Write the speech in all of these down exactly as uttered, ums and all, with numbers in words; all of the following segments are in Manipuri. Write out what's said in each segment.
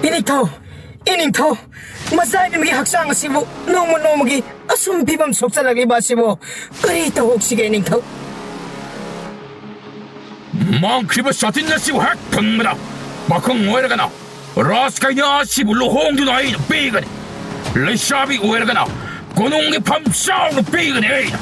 ꯏꯅꯤꯡꯊꯧ, ꯏꯅꯤꯡꯊꯧ, ꯃꯆꯥ ꯏꯕꯦꯝꯒꯤ ꯍꯛꯆꯥꯡ ꯑꯁꯤꯕꯨ ꯅꯣꯡꯃ ꯅꯣꯡꯃꯒꯤ ꯑꯁꯨꯝ ꯐꯤꯕꯝ ꯁꯣꯛꯆꯜꯂꯛꯂꯤꯕ ꯑꯁꯤꯕꯨ ꯀꯔꯤ ꯇꯧꯍꯧꯁꯤꯒꯦ, ꯏꯅꯤꯡꯊꯧ? ꯃꯥꯡꯈ꯭ꯔꯤꯕ ꯁꯥꯇꯤꯟ ꯑꯁꯤꯕꯨ ꯍꯦꯛ ꯐꯪꯕꯗ, ꯄꯥꯈꯪ ꯑꯣꯏꯔꯒꯅ ꯔꯥꯖꯀꯩꯅꯥ ꯑꯁꯤꯕꯨ ꯂꯨꯍꯣꯡꯗꯨꯅ ꯑꯩꯅ ꯄꯤꯒꯅꯤ꯫ ꯂꯩꯁꯥꯕꯤ ꯑꯣꯏꯔꯒꯅ ꯀꯣꯅꯨꯡꯒꯤ ꯐꯝ ꯆꯥꯎꯅ ꯄꯤꯒꯅꯤ ꯑꯩꯅ꯫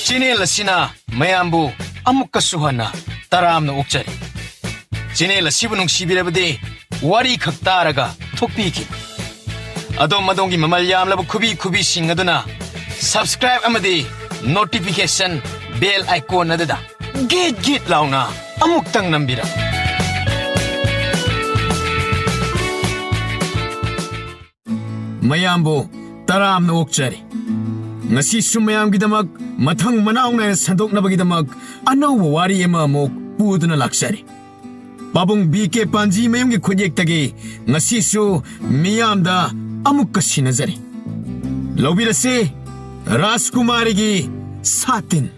ꯆꯦꯅꯦꯜ ꯑꯁꯤꯅ ꯃꯌꯥꯝꯕꯨ ꯑꯃꯨꯛꯀꯁꯨ ꯍꯟꯅ ꯇꯔꯥꯝꯅ ꯑꯣꯛꯆꯔꯤ꯫ ꯆꯦꯅꯦꯜ ꯑꯁꯤꯕꯨ ꯅꯨꯡꯁꯤꯕꯤꯔꯕꯗꯤ ꯋꯥꯔꯤ ꯈꯛ ꯇꯥꯔꯒ ꯊꯣꯛꯄꯤꯈꯤ꯫ ꯑꯗꯣꯝ ꯑꯗꯣꯝꯒꯤ ꯃꯃꯜ ꯌꯥꯝꯂꯕ ꯈꯨꯕꯤ ꯈꯨꯕꯤꯁꯤꯡ ꯑꯗꯨꯅ subscribe ꯑꯃꯗꯤ notification bell icon ꯑꯗꯨꯗ ꯒꯤꯠ ꯒꯤꯠ ꯂꯥꯎꯅ ꯑꯃꯨꯛꯇꯪ ꯅꯝꯕꯤꯔꯝꯃꯨ꯫ ꯃꯌꯥꯝꯕꯨ ꯇꯔꯥꯝꯅ ꯑꯣꯛꯆꯔꯤ꯫ ꯉꯁꯤꯁꯨ ꯃꯌꯥꯝꯒꯤꯗꯃꯛ ꯃꯊꯪ ꯃꯅꯥꯎ ꯅꯥꯏꯅ ꯁꯟꯗꯣꯛꯅꯕꯒꯤꯗꯃꯛ ꯑꯅꯧꯕ ꯋꯥꯔꯤ ꯑꯃ ꯑꯃꯨꯛ ꯄꯨꯗꯨꯅ ꯂꯥꯛꯆꯔꯤ꯫ ꯄꯥꯕꯨꯡ ꯕꯤ ꯀꯦ ꯄꯥꯟꯖꯤꯃꯌꯨꯝꯒꯤ ꯈꯨꯠꯌꯦꯛꯇꯒꯤ ꯉꯁꯤꯁꯨ ꯃꯤꯌꯥꯝꯗ ꯑꯃꯨꯛꯀ ꯁꯤꯟꯅꯖꯔꯤ꯫ ꯂꯧꯕꯤꯔꯁꯤ, ꯔꯥꯖꯀꯨꯃꯥꯔꯤꯒꯤ ꯁꯥꯇꯤꯟ꯫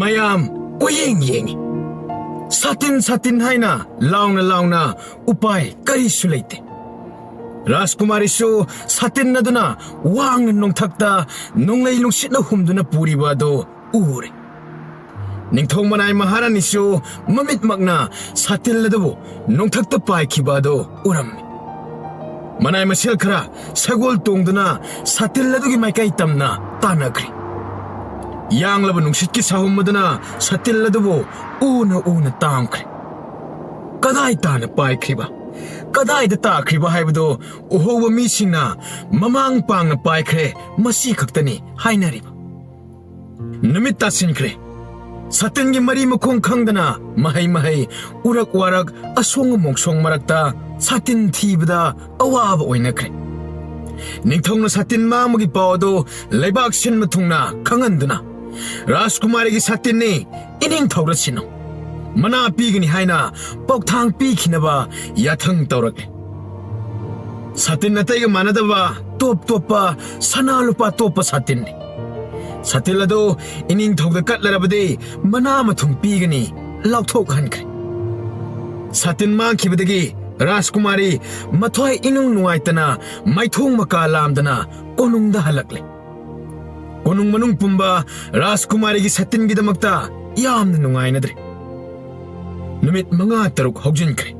ꯃꯌꯥꯝ ꯀꯣꯏꯌꯦꯡ ꯌꯦꯡꯉꯤ꯫ "ꯁꯥꯇꯤꯟ, ꯁꯥꯇꯤꯟ" ꯍꯥꯏꯅ ꯂꯥꯎꯅ ꯂꯥꯎꯅ ꯎꯄꯥꯏ ꯀꯔꯤꯁꯨ ꯂꯩꯇꯦ꯫ ꯔꯥꯖꯀꯨꯃꯥꯔꯤꯁꯨ ꯁꯥꯇꯤꯟ ꯑꯗꯨꯅ ꯋꯥꯡꯅ ꯅꯣꯡꯊꯛꯇ ꯅꯣꯡꯂꯩ ꯅꯨꯡꯁꯤꯠꯅ ꯍꯨꯝꯗꯨꯅ ꯄꯨꯔꯤꯕ ꯑꯗꯨ ꯎꯔꯦ꯫ ꯅꯤꯡꯊꯧ ꯃꯅꯥꯏ ꯃꯍꯥꯔꯥꯅꯤꯁꯨ ꯃꯃꯤꯠꯃꯛꯅ ꯁꯥꯇꯤꯜ ꯑꯗꯨꯕꯨ ꯅꯣꯡꯊꯛꯇ ꯄꯥꯏꯈꯤꯕ ꯑꯗꯨ ꯎꯔꯝꯃꯤ꯫ ꯃꯅꯥꯏ ꯃꯁꯦꯜ ꯈꯔ ꯁꯒꯣꯜ ꯇꯣꯡꯗꯨꯅ ꯁꯥꯇꯤꯜ ꯑꯗꯨꯒꯤ ꯃꯥꯏꯀꯩ ꯇꯝꯅ ꯇꯥꯟꯅꯈ꯭ꯔꯦ꯫ ꯌꯥꯡꯂꯕ ꯅꯨꯡꯁꯤꯠꯀꯤ ꯁꯥꯍꯨꯝ ꯑꯗꯨꯅ ꯁꯥꯇꯤꯜ ꯑꯗꯨꯕꯨ ꯎꯅ ꯎꯅ ꯇꯥꯝꯈ꯭ꯔꯦ꯫ ꯀꯗꯥꯏ ꯇꯥꯅ ꯄꯥꯏꯈ꯭ꯔꯤꯕ, ꯀꯗꯥꯏꯗ ꯇꯥꯈ꯭ꯔꯤꯕ ꯍꯥꯏꯕꯗꯨ ꯎꯍꯧꯕ ꯃꯤꯁꯤꯡꯅ ꯃꯃꯥꯡ ꯄꯥꯡꯅ ꯄꯥꯏꯈ꯭ꯔꯦ, ꯃꯁꯤ ꯈꯛꯇꯅꯤ ꯍꯥꯏꯅꯔꯤꯕ꯫ ꯅꯨꯃꯤꯠ ꯇꯥꯁꯤꯟꯈ꯭ꯔꯦ꯫ ꯁꯥꯇꯤꯟꯒꯤ ꯃꯔꯤ ꯃꯈꯣꯡ ꯈꯪꯗꯅ ꯃꯍꯩ ꯃꯍꯩ, ꯎꯔꯛ ꯋꯥꯔꯛ, ꯑꯁꯣꯡ ꯑꯃꯣꯡꯁꯣꯡ ꯃꯔꯛꯇ ꯁꯥꯇꯤꯟ ꯊꯤꯕꯗ ꯑꯋꯥꯕ ꯑꯣꯏꯅꯈ꯭ꯔꯦ꯫ ꯅꯤꯡꯊꯧꯅ ꯁꯥꯇꯤꯟ ꯃꯥꯡꯕꯒꯤ ꯄꯥꯎ ꯑꯗꯨ ꯂꯩꯕꯥꯛ ꯁꯤꯟꯕ ꯊꯨꯡꯅ ꯈꯪꯍꯟꯗꯨꯅ, "ꯔꯥꯖꯀꯨꯃꯥꯔꯤꯒꯤ ꯁꯥꯇꯤꯟꯅꯤ, ꯏꯅꯤꯡꯊꯧꯗ ꯁꯤꯟꯅꯧ꯫ ꯃꯅꯥ ꯄꯤꯒꯅꯤ" ꯍꯥꯏꯅ ꯄꯥꯎꯊꯥꯡ ꯄꯤꯈꯤꯅꯕ ꯌꯥꯊꯪ ꯇꯧꯔꯛꯂꯦ꯫ ꯁꯥꯇꯤꯟ ꯑꯇꯩꯒ ꯃꯥꯟꯅꯗꯕ ꯇꯣꯞ ꯇꯣꯞꯄ ꯁꯅꯥ ꯂꯨꯄꯥ ꯇꯣꯞꯄ ꯁꯥꯇꯤꯟꯅꯤ꯫ ꯁꯥꯇꯤꯟ ꯑꯗꯨ ꯏꯅꯤꯡꯊꯧꯗ ꯀꯠꯂꯔꯕꯗꯤ ꯃꯅꯥ ꯃꯊꯨꯝ ꯄꯤꯒꯅꯤ, ꯂꯥꯎꯊꯣꯛꯍꯟꯈ꯭ꯔꯦ꯫ ꯁꯥꯇꯤꯟ ꯃꯥꯡꯈꯤꯕꯗꯒꯤ ꯔꯥꯖꯀꯨꯃꯥꯔꯤ ꯃꯊ꯭ꯋꯥꯏ ꯏꯅꯨꯡ ꯅꯨꯡꯉꯥꯏꯇꯅ ꯃꯥꯏꯊꯣꯡ ꯃꯀꯥ ꯂꯥꯝꯗꯅ ꯀꯣꯅꯨꯡꯗ ꯍꯜꯂꯛꯂꯦ꯫ ꯀꯣꯅꯨꯡ ꯃꯅꯨꯡ ꯄꯨꯝꯕ ꯔꯥꯖꯀꯨꯃꯥꯔꯤꯒꯤ ꯁꯥꯇꯤꯟꯒꯤꯗꯃꯛꯇ ꯌꯥꯝꯅ ꯅꯨꯡꯉꯥꯏꯅꯗ꯭ꯔꯦ꯫ ꯅꯨꯃꯤꯠ ꯃꯉꯥ ꯇꯔꯨꯛ ꯍꯧꯖꯤꯟꯈ꯭ꯔꯦ꯫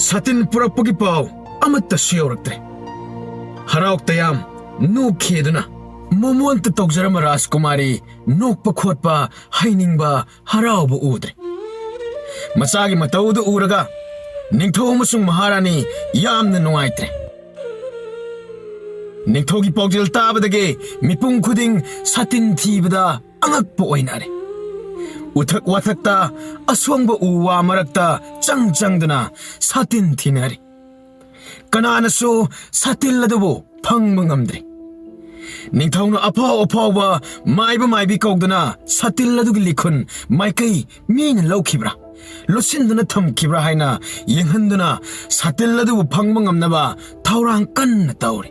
ꯁꯥꯇꯤꯟ ꯄꯨꯔꯛꯄꯒꯤ ꯄꯥꯎ ꯑꯃꯠꯇꯁꯨ ꯌꯧꯔꯛꯇ꯭ꯔꯦ꯫ ꯍꯔꯥꯎ ꯇꯌꯥꯝ ꯅꯣꯛꯈꯤꯗꯨꯅ ꯃꯣꯃꯣꯟꯇ ꯇꯧꯖꯔꯝꯕ ꯔꯥꯖꯀꯨꯃꯥꯔꯤ ꯅꯣꯛꯄ ꯈꯣꯠꯄ, ꯍꯩꯅꯤꯡꯕ, ꯍꯔꯥꯎꯕ ꯎꯗ꯭ꯔꯦ꯫ ꯃꯆꯥꯒꯤ ꯃꯇꯧꯗꯨ ꯎꯔꯒ ꯅꯤꯡꯊꯧ ꯑꯃꯁꯨꯡ ꯃꯍꯥꯔꯥꯅꯤ ꯌꯥꯝꯅ ꯅꯨꯡꯉꯥꯏꯇ꯭ꯔꯦ꯫ ꯅꯤꯡꯊꯧꯒꯤ ꯄꯥꯎꯖꯦꯜ ꯇꯥꯕꯗꯒꯤ ꯃꯤꯄꯨꯝ ꯈꯨꯗꯤꯡ ꯁꯥꯇꯤꯟ ꯊꯤꯕꯗ ꯑꯉꯛꯄ ꯑꯣꯏꯅꯔꯦ꯫ ꯎꯊꯛ ꯋꯥꯊꯛꯇ, ꯑꯁꯣꯡꯕ ꯎ ꯋꯥ ꯃꯔꯛꯇ ꯆꯪ ꯆꯪꯗꯨꯅ ꯁꯥꯇꯤꯟ ꯊꯤꯅꯔꯤ꯫ ꯀꯅꯥꯅꯁꯨ ꯁꯥꯇꯤꯟ ꯑꯗꯨꯕꯨ ꯐꯪꯕ ꯉꯝꯗ꯭ꯔꯤ꯫ ꯅꯤꯡꯊꯧꯅ ꯑꯐꯥꯎ ꯑꯐꯥꯎꯕ ꯃꯥꯏꯕ ꯃꯥꯏꯕꯤ ꯀꯧꯗꯨꯅ ꯁꯥꯇꯤꯟ ꯑꯗꯨꯒꯤ ꯂꯤꯈꯨꯟ ꯃꯥꯏꯀꯩ ꯃꯤꯅ ꯂꯧꯈꯤꯕ꯭ꯔꯥ, ꯂꯣꯠꯁꯤꯟꯗꯨꯅ ꯊꯝꯈꯤꯕ꯭ꯔꯥ ꯍꯥꯏꯅ ꯌꯦꯡꯍꯟꯗꯨꯅ ꯁꯥꯇꯤꯟ ꯑꯗꯨꯕꯨ ꯐꯪꯕ ꯉꯝꯅꯕ ꯊꯧꯔꯥꯡ ꯀꯟꯅ ꯇꯧꯔꯤ꯫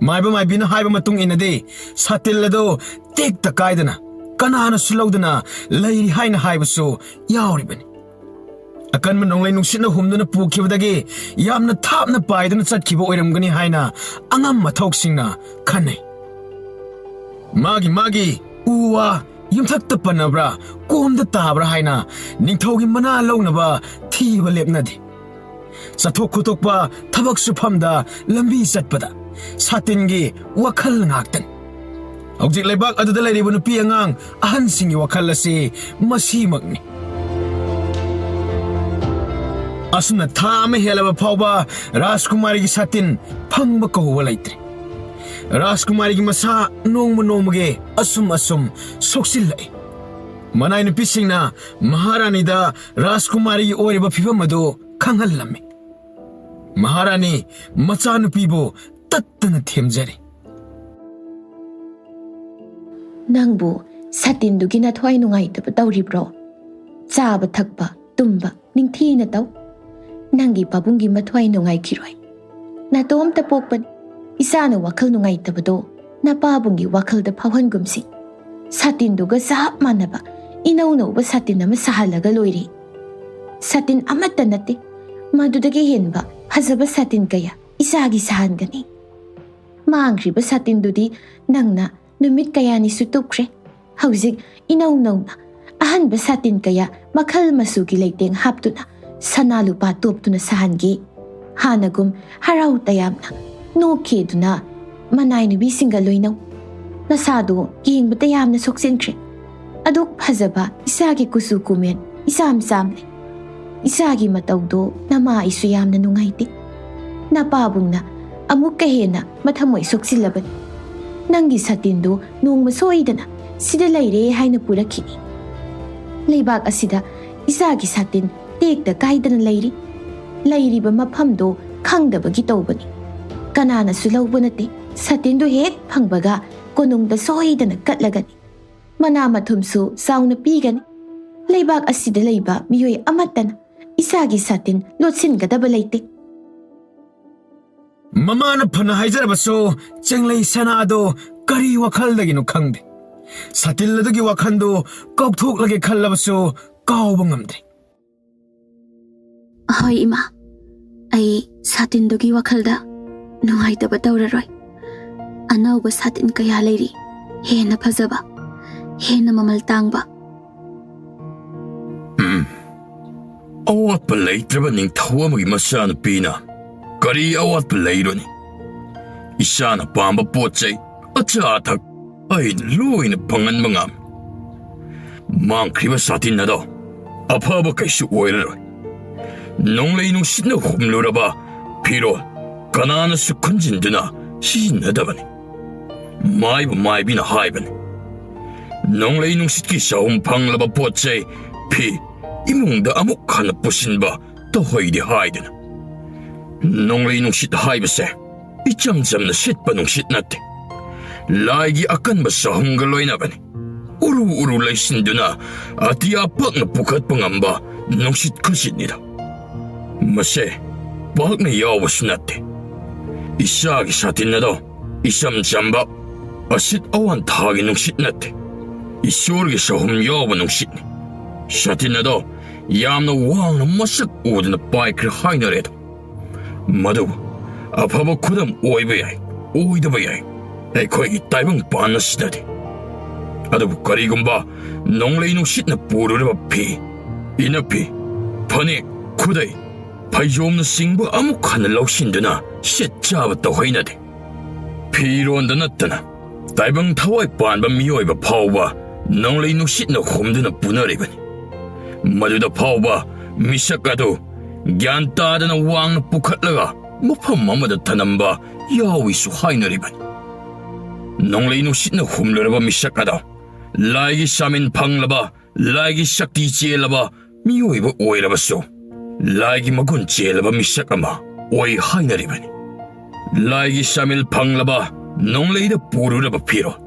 ꯃꯥꯏꯕ ꯃꯥꯏꯕꯤꯅ ꯍꯥꯏꯕ ꯃꯇꯨꯡ ꯏꯟꯅꯗꯤ, ꯁꯥꯇꯤꯟ ꯑꯗꯨ ꯇꯦꯛꯇ ꯀꯥꯏꯗꯅ ꯀꯅꯥꯅꯁꯨ ꯂꯧꯗꯅ ꯂꯩꯔꯤ ꯍꯥꯏꯅ ꯍꯥꯏꯕꯁꯨ ꯌꯥꯎꯔꯤꯕꯅꯤ꯫ ꯑꯀꯟꯕ ꯅꯣꯡꯂꯩ ꯅꯨꯡꯁꯤꯠꯅ ꯍꯨꯝꯗꯨꯅ ꯄꯨꯈꯤꯕꯗꯒꯤ ꯌꯥꯝꯅ ꯊꯥꯞꯅ ꯄꯥꯏꯗꯨꯅ ꯆꯠꯈꯤꯕ ꯑꯣꯏꯔꯝꯒꯅꯤ ꯍꯥꯏꯅ ꯑꯉꯝ ꯑꯊꯧꯁꯤꯡꯅ ꯈꯟꯅꯩ꯫ ꯃꯥꯒꯤ ꯃꯥꯒꯤ ꯎ ꯋꯥ ꯌꯨꯝꯊꯛꯇ ꯄꯟꯅꯕ꯭ꯔꯥ, ꯀꯣꯝꯗ ꯇꯥꯕ꯭ꯔꯥ ꯍꯥꯏꯅ ꯅꯤꯡꯊꯧꯒꯤ ꯃꯅꯥ ꯂꯧꯅꯕ ꯊꯤꯕ ꯂꯦꯞꯅꯗꯦ꯫ ꯆꯠꯊꯣꯛ ꯈꯣꯠꯇꯣꯛꯄ, ꯊꯕꯛ ꯁꯨꯐꯝꯗ, ꯂꯝꯕꯤ ꯆꯠꯄꯗ ꯁꯥꯇꯤꯟꯒꯤ ꯋꯥꯈꯜ ꯉꯥꯛꯇꯅꯤ꯫ ꯍꯧꯖꯤꯛ ꯂꯩꯕꯥꯛ ꯑꯗꯨꯗ ꯂꯩꯔꯤꯕ ꯅꯨꯄꯤ ꯑꯉꯥꯡ ꯑꯍꯟꯁꯤꯡꯒꯤ ꯋꯥꯈꯜ ꯑꯁꯤ ꯃꯁꯤꯃꯛꯅꯤ꯫ ꯑꯁꯨꯝꯅ ꯊꯥ ꯑꯃ ꯍꯦꯜꯂꯕ ꯐꯥꯎꯕ ꯔꯥꯖꯀꯨꯃꯥꯔꯤꯒꯤ ꯁꯥꯇꯤꯟ ꯐꯪꯕ ꯀꯧꯕ ꯂꯩꯇ꯭ꯔꯦ꯫ ꯔꯥꯖꯀꯨꯃꯥꯔꯤꯒꯤ ꯃꯁꯥ ꯅꯣꯡꯃ ꯅꯣꯡꯃꯒꯤ ꯑꯁꯨꯝ ꯑꯁꯨꯝ ꯁꯣꯛꯆꯤꯜꯂꯛꯏ꯫ ꯃꯅꯥꯏ ꯅꯨꯄꯤꯁꯤꯡꯅ ꯃꯍꯥꯔꯥꯅꯤꯗ ꯔꯥꯖꯀꯨꯃꯥꯔꯤ ꯑꯣꯏꯔꯤꯕ ꯐꯤꯕꯝ ꯑꯗꯨ ꯈꯪꯍꯜꯂꯝꯃꯤ꯫ ꯃꯍꯥꯔꯥꯅꯤ ꯃꯆꯥꯅꯨꯄꯤꯕꯨ ꯇꯠꯇꯅ ꯊꯦꯝꯖꯔꯤ꯫ "ꯅꯪꯕꯨ ꯁꯇꯤꯟꯗꯨꯒꯤ ꯅꯊ꯭ꯋꯥꯏ ꯅꯨꯡꯉꯥꯏꯇꯕ ꯇꯧꯔꯤꯕ꯭ꯔꯣ? ꯆꯥꯕ ꯊꯛꯄ, ꯇꯨꯝꯕ ꯅꯤꯡꯊꯤꯅ ꯇꯧ꯫ ꯅꯪꯒꯤ ꯄꯥꯕꯨꯡꯒꯤ ꯃꯊ꯭ꯋꯥꯏ ꯅꯨꯡꯉꯥꯏꯈꯤꯔꯣꯏ꯫ ꯅꯇꯣꯝꯇ ꯄꯣꯛꯄꯅꯤ꯫ ꯏꯆꯥꯅ ꯋꯥꯈꯜ ꯅꯨꯡꯉꯥꯏꯇꯕꯗꯣ ꯅꯄꯥꯕꯨꯡꯒꯤ ꯋꯥꯈꯜꯗ ꯐꯥꯎꯍꯟꯒꯨꯝꯁꯤ꯫ ꯁꯥꯇꯤꯟꯗꯨꯒ ꯆꯞ ꯃꯥꯟꯅꯕ ꯏꯅꯧ ꯅꯧꯕ ꯁꯥꯇꯤꯟ ꯑꯃ ꯁꯥꯍꯜꯂꯒ ꯂꯣꯏꯔꯦ꯫ ꯁꯥꯇꯤꯟ ꯑꯃꯠꯇ ꯅꯠꯇꯦ, ꯃꯗꯨꯗꯒꯤ ꯍꯦꯟꯕ ꯐꯖꯕ ꯁꯥꯇꯤꯟ ꯀꯌꯥ ꯏꯆꯥꯒꯤ ꯁꯥꯍꯟꯒꯅꯤ꯫ ꯃꯥꯡꯈ꯭ꯔꯤꯕ ꯁꯥꯇꯤꯟꯗꯨꯗꯤ ꯅꯪꯅ ꯅꯨꯃꯤꯠ ꯀꯌꯥꯅꯤꯁꯨ ꯇꯨꯞꯈ꯭ꯔꯦ꯫ ꯍꯧꯖꯤꯛ ꯏꯅꯧ ꯅꯧꯅ ꯑꯍꯟꯕ ꯁꯥꯇꯤꯟ ꯀꯌꯥ ꯃꯈꯜ ꯃꯆꯨꯒꯤ ꯂꯩꯇꯦꯡ ꯍꯥꯞꯇꯨꯅ, ꯁꯅꯥ ꯂꯨꯄꯥ ꯇꯣꯞꯇꯨꯅ ꯁꯥꯍꯟꯒꯦ꯫ ꯍꯥꯟꯅꯒꯨꯝ ꯍꯔꯥꯎ ꯇꯌꯥꯝꯅ ꯅꯣꯛꯈꯤꯗꯨꯅ ꯃꯅꯥꯏ ꯅꯨꯄꯤꯁꯤꯡꯒ ꯂꯣꯏꯅꯧ꯫ ꯅꯁꯥꯗꯨ ꯌꯦꯡꯕꯗ ꯌꯥꯝꯅ ꯁꯣꯛꯆꯤꯟꯈ꯭ꯔꯦ꯫ ꯑꯗꯨꯛ ꯐꯖꯕ ꯏꯆꯥꯒꯤ ꯀꯨꯆꯨ ꯀꯨꯃꯦꯟ ꯏꯆꯥꯝ ꯆꯥꯝꯂꯦ꯫ ꯏꯆꯥꯒꯤ ꯃꯇꯧꯗꯣ ꯅꯃꯥ ꯑꯩꯁꯨ ꯌꯥꯝꯅ ꯅꯨꯡꯉꯥꯏꯇꯦ꯫ ꯅꯄꯥꯕꯨꯡꯅ ꯑꯃꯨꯛꯀ ꯍꯦꯟꯅ ꯃꯊꯃꯣꯏ ꯁꯣꯛꯆꯤꯜꯂꯕꯅꯤ꯫ ꯅꯪꯒꯤ ꯁꯥꯇꯤꯟꯗꯨ ꯅꯣꯡꯃ ꯁꯣꯏꯗꯅ ꯁꯤꯗ ꯂꯩꯔꯦ ꯍꯥꯏꯅ ꯄꯨꯔꯛꯈꯤꯅꯤ꯫ ꯂꯩꯕꯥꯛ ꯑꯁꯤꯗ ꯏꯆꯥꯒꯤ ꯁꯥꯇꯤꯟ ꯇꯦꯛꯇ ꯀꯥꯏꯗꯅ ꯂꯩꯔꯤ꯫ ꯂꯩꯔꯤꯕ ꯃꯐꯝꯗꯣ ꯈꯪꯗꯕꯒꯤ ꯇꯧꯕꯅꯤ꯫ ꯀꯅꯥꯅꯁꯨ ꯂꯧꯕ ꯅꯠꯇꯦ꯫ ꯁꯥꯇꯤꯟꯗꯨ ꯍꯦꯛ ꯐꯪꯕꯒ ꯀꯣꯅꯨꯡꯗ ꯁꯣꯏꯗꯅ ꯀꯠꯂꯒꯅꯤ꯫ ꯃꯅꯥ ꯃꯊꯨꯝꯁꯨ ꯆꯥꯎꯅ ꯄꯤꯒꯅꯤ꯫ ꯂꯩꯕꯥꯛ ꯑꯁꯤꯗ ꯂꯩꯕ ꯃꯤꯑꯣꯏ ꯑꯃꯠꯇꯅ ꯏꯆꯥꯒꯤ ꯁꯥꯇꯤꯟ ꯂꯣꯠꯁꯤꯟꯒꯗꯕ ꯂꯩꯇꯦ꯫" ꯃꯃꯥꯅ ꯐꯅ ꯍꯥꯏꯖꯔꯕꯁꯨ, ꯆꯦꯡꯂꯩ ꯁꯅꯥꯗꯣ ꯀꯔꯤ ꯋꯥꯈꯜꯗꯒꯤꯅꯣ ꯈꯪꯗꯦ꯫ ꯁꯥꯇꯤꯜ ꯑꯗꯨꯒꯤ ꯋꯥꯈꯜꯗꯨ ꯀꯥꯎꯊꯣꯛꯂꯒꯦ ꯈꯜꯂꯕꯁꯨ ꯀꯥꯎꯕ ꯉꯝꯗ꯭ꯔꯦ꯫ "ꯍꯣꯏ ꯏꯃꯥ, ꯑꯩ ꯁꯥꯇꯤꯟꯗꯨꯒꯤ ꯋꯥꯈꯜꯗ ꯅꯨꯡꯉꯥꯏꯇꯕ ꯇꯧꯔꯔꯣꯏ꯫ ꯑꯅꯧꯕ ꯁꯥꯇꯤꯟ ꯀꯌꯥ ꯂꯩꯔꯤ, ꯍꯦꯟꯅ ꯐꯖꯕ, ꯍꯦꯟꯅ ꯃꯃꯜ ꯇꯥꯡꯕ꯫" ꯎꯝ, ꯑꯋꯥꯠꯄ ꯂꯩꯇ꯭ꯔꯕ ꯅꯤꯡꯊꯧ ꯑꯃꯒꯤ ꯃꯆꯥꯅꯨꯄꯤꯅ ꯀꯔꯤ ꯑꯋꯥꯠꯄ ꯂꯩꯔꯨꯅꯤ? ꯏꯆꯥꯅ ꯄꯥꯝꯕ ꯄꯣꯠ ꯆꯩ, ꯑꯆꯥ ꯑꯊꯛ ꯑꯩꯅ ꯂꯣꯏꯅ ꯐꯪꯍꯟꯕ ꯉꯝꯃꯤ꯫ ꯃꯥꯡꯈ꯭ꯔꯤꯕ ꯁꯥꯇꯤꯟ ꯑꯗꯣ ꯑꯐꯕ ꯀꯩꯁꯨ ꯑꯣꯏꯔꯔꯣꯏ꯫ ꯅꯣꯡꯂꯩ ꯅꯨꯡꯁꯤꯠꯅ ꯍꯨꯝꯂꯨꯔꯕ ꯐꯤꯔꯣꯜ ꯀꯅꯥꯅꯁꯨ ꯈꯨꯟꯖꯤꯟꯗꯨꯅ ꯁꯤꯖꯤꯟꯅꯗꯕꯅꯤ꯫ ꯃꯥꯏꯕ ꯃꯥꯏꯕꯤꯅ ꯍꯥꯏꯕꯅꯤ, ꯅꯣꯡꯂꯩ ꯅꯨꯡꯁꯤꯠꯀꯤ ꯆꯍꯨꯝ ꯐꯪꯂꯕ ꯄꯣꯠ ꯆꯩ, ꯐꯤ, ꯏꯃꯨꯡꯗ ꯑꯃꯨꯛ ꯍꯟꯅ ꯄꯨꯁꯤꯟꯕ ꯇꯧꯍꯩꯗꯦ ꯍꯥꯏꯗꯨꯅ꯫ ꯅꯣꯡꯂꯩ ꯅꯨꯡꯁꯤꯠ ꯍꯥꯏꯕꯁꯦ ꯏꯆꯝ ꯆꯝꯅ ꯁꯤꯠꯄ ꯅꯨꯡꯁꯤꯠ ꯅꯠꯇꯦ꯫ ꯂꯥꯏꯒꯤ ꯑꯀꯟꯕ ꯆꯍꯨꯝꯒ ꯂꯣꯏꯅꯕꯅꯤ꯫ ꯎꯔꯨ ꯎꯔꯨ ꯂꯩꯁꯤꯟꯗꯨꯅ ꯑꯇꯤꯌꯥ ꯄꯥꯛꯅ ꯄꯨꯈꯠꯄ ꯉꯝꯕ ꯅꯨꯡꯁꯤꯠ ꯈꯨꯁꯤꯠꯅꯤꯗ꯫ ꯃꯁꯦ ꯄꯥꯛꯅ ꯌꯥꯎꯕꯁꯨ ꯅꯠꯇꯦ꯫ ꯏꯆꯥꯒꯤ ꯁꯥꯇꯤꯟ ꯑꯗꯣ ꯏꯆꯝ ꯆꯝꯕ ꯑꯁꯤꯠ ꯑꯋꯥꯟ ꯊꯥꯒꯤ ꯅꯨꯡꯁꯤꯠ ꯅꯠꯇꯦ꯫ ꯏꯁꯣꯔꯒꯤ ꯆꯍꯨꯝ ꯌꯥꯎꯕ ꯅꯨꯡꯁꯤꯠꯅꯤ꯫ ꯁꯥꯇꯤꯟ ꯑꯗꯣ ꯌꯥꯝꯅ ꯋꯥꯡꯅ ꯃꯁꯛ ꯎꯗꯅ ꯄꯥꯏꯈ꯭ꯔꯦ ꯍꯥꯏꯅꯔꯦꯗꯣ꯫ ꯃꯗꯨꯕꯨ ꯑꯐꯕ ꯈꯨꯗꯝ ꯑꯣꯏꯕ ꯌꯥꯏ, ꯑꯣꯏꯗꯕ ꯌꯥꯏ, ꯑꯩꯈꯣꯏꯒꯤ ꯇꯥꯏꯕꯪ ꯄꯥꯟ ꯑꯁꯤꯗꯗꯤ꯫ ꯑꯗꯨꯕꯨ ꯀꯔꯤꯒꯨꯝꯕ ꯅꯣꯡꯂꯩ ꯅꯨꯡꯁꯤꯠꯅ ꯄꯨꯔꯨꯔꯕ ꯐꯤ, ꯏꯅꯐꯤ, ꯐꯅꯦꯛ, ꯈꯨꯗꯩ, ꯐꯩꯖꯣꯝꯅꯆꯤꯡꯕ ꯑꯃꯨꯛ ꯍꯟꯅ ꯂꯧꯁꯤꯟꯗꯨꯅ ꯁꯦꯠ ꯆꯥꯕ ꯇꯧꯍꯩꯅꯗꯦ꯫ ꯐꯤꯔꯣꯟꯗ ꯅꯠꯇꯅ ꯇꯥꯏꯕꯪ ꯊꯋꯥꯏ ꯄꯥꯟꯕ ꯃꯤꯑꯣꯏꯕ ꯐꯥꯎꯕ ꯅꯣꯡꯂꯩ ꯅꯨꯡꯁꯤꯠꯅ ꯍꯨꯝꯗꯨꯅ ꯄꯨꯅꯔꯤꯕꯅꯤ꯫ ꯃꯗꯨꯗ ꯐꯥꯎꯕ ꯃꯤꯁꯛ ꯑꯗꯨ ꯒ꯭ꯌꯥꯟ ꯇꯥꯗꯅ ꯋꯥꯡꯅ ꯄꯨꯈꯠꯂꯒ ꯃꯐꯝ ꯑꯃꯗ ꯊꯅꯝꯕ ꯌꯥꯎꯏꯁꯨ ꯍꯥꯏꯅꯔꯤꯕꯅꯤ꯫ ꯅꯣꯡꯂꯩ ꯅꯨꯡꯁꯤꯠꯅ ꯍꯨꯝꯂꯨꯔꯕ ꯃꯤꯁꯛ ꯑꯗꯣ ꯂꯥꯏꯒꯤ ꯆꯥꯃꯤꯟ ꯐꯪꯂꯕ, ꯂꯥꯏꯒꯤ ꯁꯛꯇꯤ ꯆꯦꯜꯂꯕ ꯃꯤꯑꯣꯏꯕ ꯑꯣꯏꯔꯕꯁꯨ, ꯂꯥꯏꯒꯤ ꯃꯒꯨꯟ ꯆꯦꯜꯂꯕ ꯃꯤꯁꯛ ꯑꯃ ꯑꯣꯏ ꯍꯥꯏꯅꯔꯤꯕꯅꯤ꯫ ꯂꯥꯏꯒꯤ ꯆꯥꯃꯤꯜ ꯐꯪꯂꯕ ꯅꯣꯡꯂꯩꯗ ꯄꯨꯔꯨꯔꯕ ꯐꯤꯔꯣꯜ,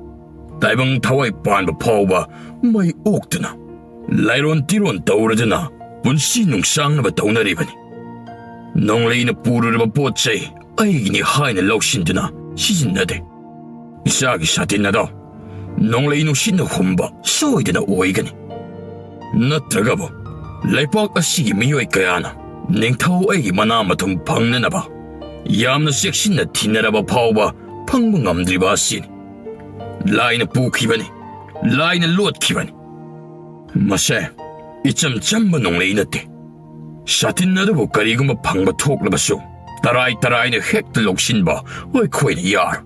ꯇꯥꯏꯕꯪ ꯊꯋꯥꯏ ꯄꯥꯟꯕ ꯐꯥꯎꯕ ꯃꯩ ꯑꯣꯛꯇꯨꯅ, ꯂꯥꯏꯔꯣꯟ ꯇꯤꯔꯣꯟ ꯇꯧꯔꯗꯨꯅ ꯄꯨꯟꯁꯤ ꯅꯨꯡꯁꯥꯡꯅꯕ ꯇꯧꯅꯔꯤꯕꯅꯤ꯫ ꯅꯣꯡꯂꯩꯅ ꯄꯨꯔꯨꯔꯕ ꯄꯣꯠ ꯆꯩ ꯑꯩꯒꯤꯅꯤ ꯍꯥꯏꯅ ꯂꯧꯁꯤꯟꯗꯨꯅ ꯁꯤꯖꯤꯟꯅꯗꯦ꯫ ꯏꯆꯥꯒꯤ ꯁꯥꯇꯤꯟ ꯑꯗꯣ ꯅꯣꯡꯂꯩ ꯅꯨꯡꯁꯤꯠꯅ ꯍꯨꯝꯕ ꯁꯣꯏꯗꯅ ꯑꯣꯏꯒꯅꯤ꯫ ꯅꯠꯇ꯭ꯔꯒꯕꯨ ꯂꯩꯄꯥꯛ ꯑꯁꯤꯒꯤ ꯃꯤꯑꯣꯏ ꯀꯌꯥꯅ ꯅꯤꯡꯊꯧ ꯑꯩꯒꯤ ꯃꯅꯥ ꯃꯊꯨꯝ ꯐꯪꯅꯅꯕ ꯌꯥꯝꯅ ꯆꯦꯛꯁꯤꯟꯅ ꯊꯤꯅꯔꯕ ꯐꯥꯎꯕ ꯐꯪꯕ ꯉꯝꯗ꯭ꯔꯤꯕ ꯑꯁꯤꯅꯤ꯫ ꯂꯥꯏꯅ ꯄꯨꯈꯤꯕꯅꯤ, ꯂꯥꯏꯅ ꯂꯣꯠꯈꯤꯕꯅꯤ꯫ ꯃꯁꯦ ꯏꯆꯝ ꯆꯝꯕ ꯅꯣꯡꯂꯩ ꯅꯠꯇꯦ꯫ ꯁꯥꯇꯤꯟ ꯑꯗꯨꯕꯨ ꯀꯔꯤꯒꯨꯝꯕ ꯐꯪꯕ ꯊꯣꯛꯂꯕꯁꯨ, ꯇꯔꯥꯏ ꯇꯔꯥꯏꯅ ꯍꯦꯛꯇ ꯂꯧꯁꯤꯟꯕ ꯑꯩꯈꯣꯏꯅ ꯌꯥꯔꯣꯏ꯫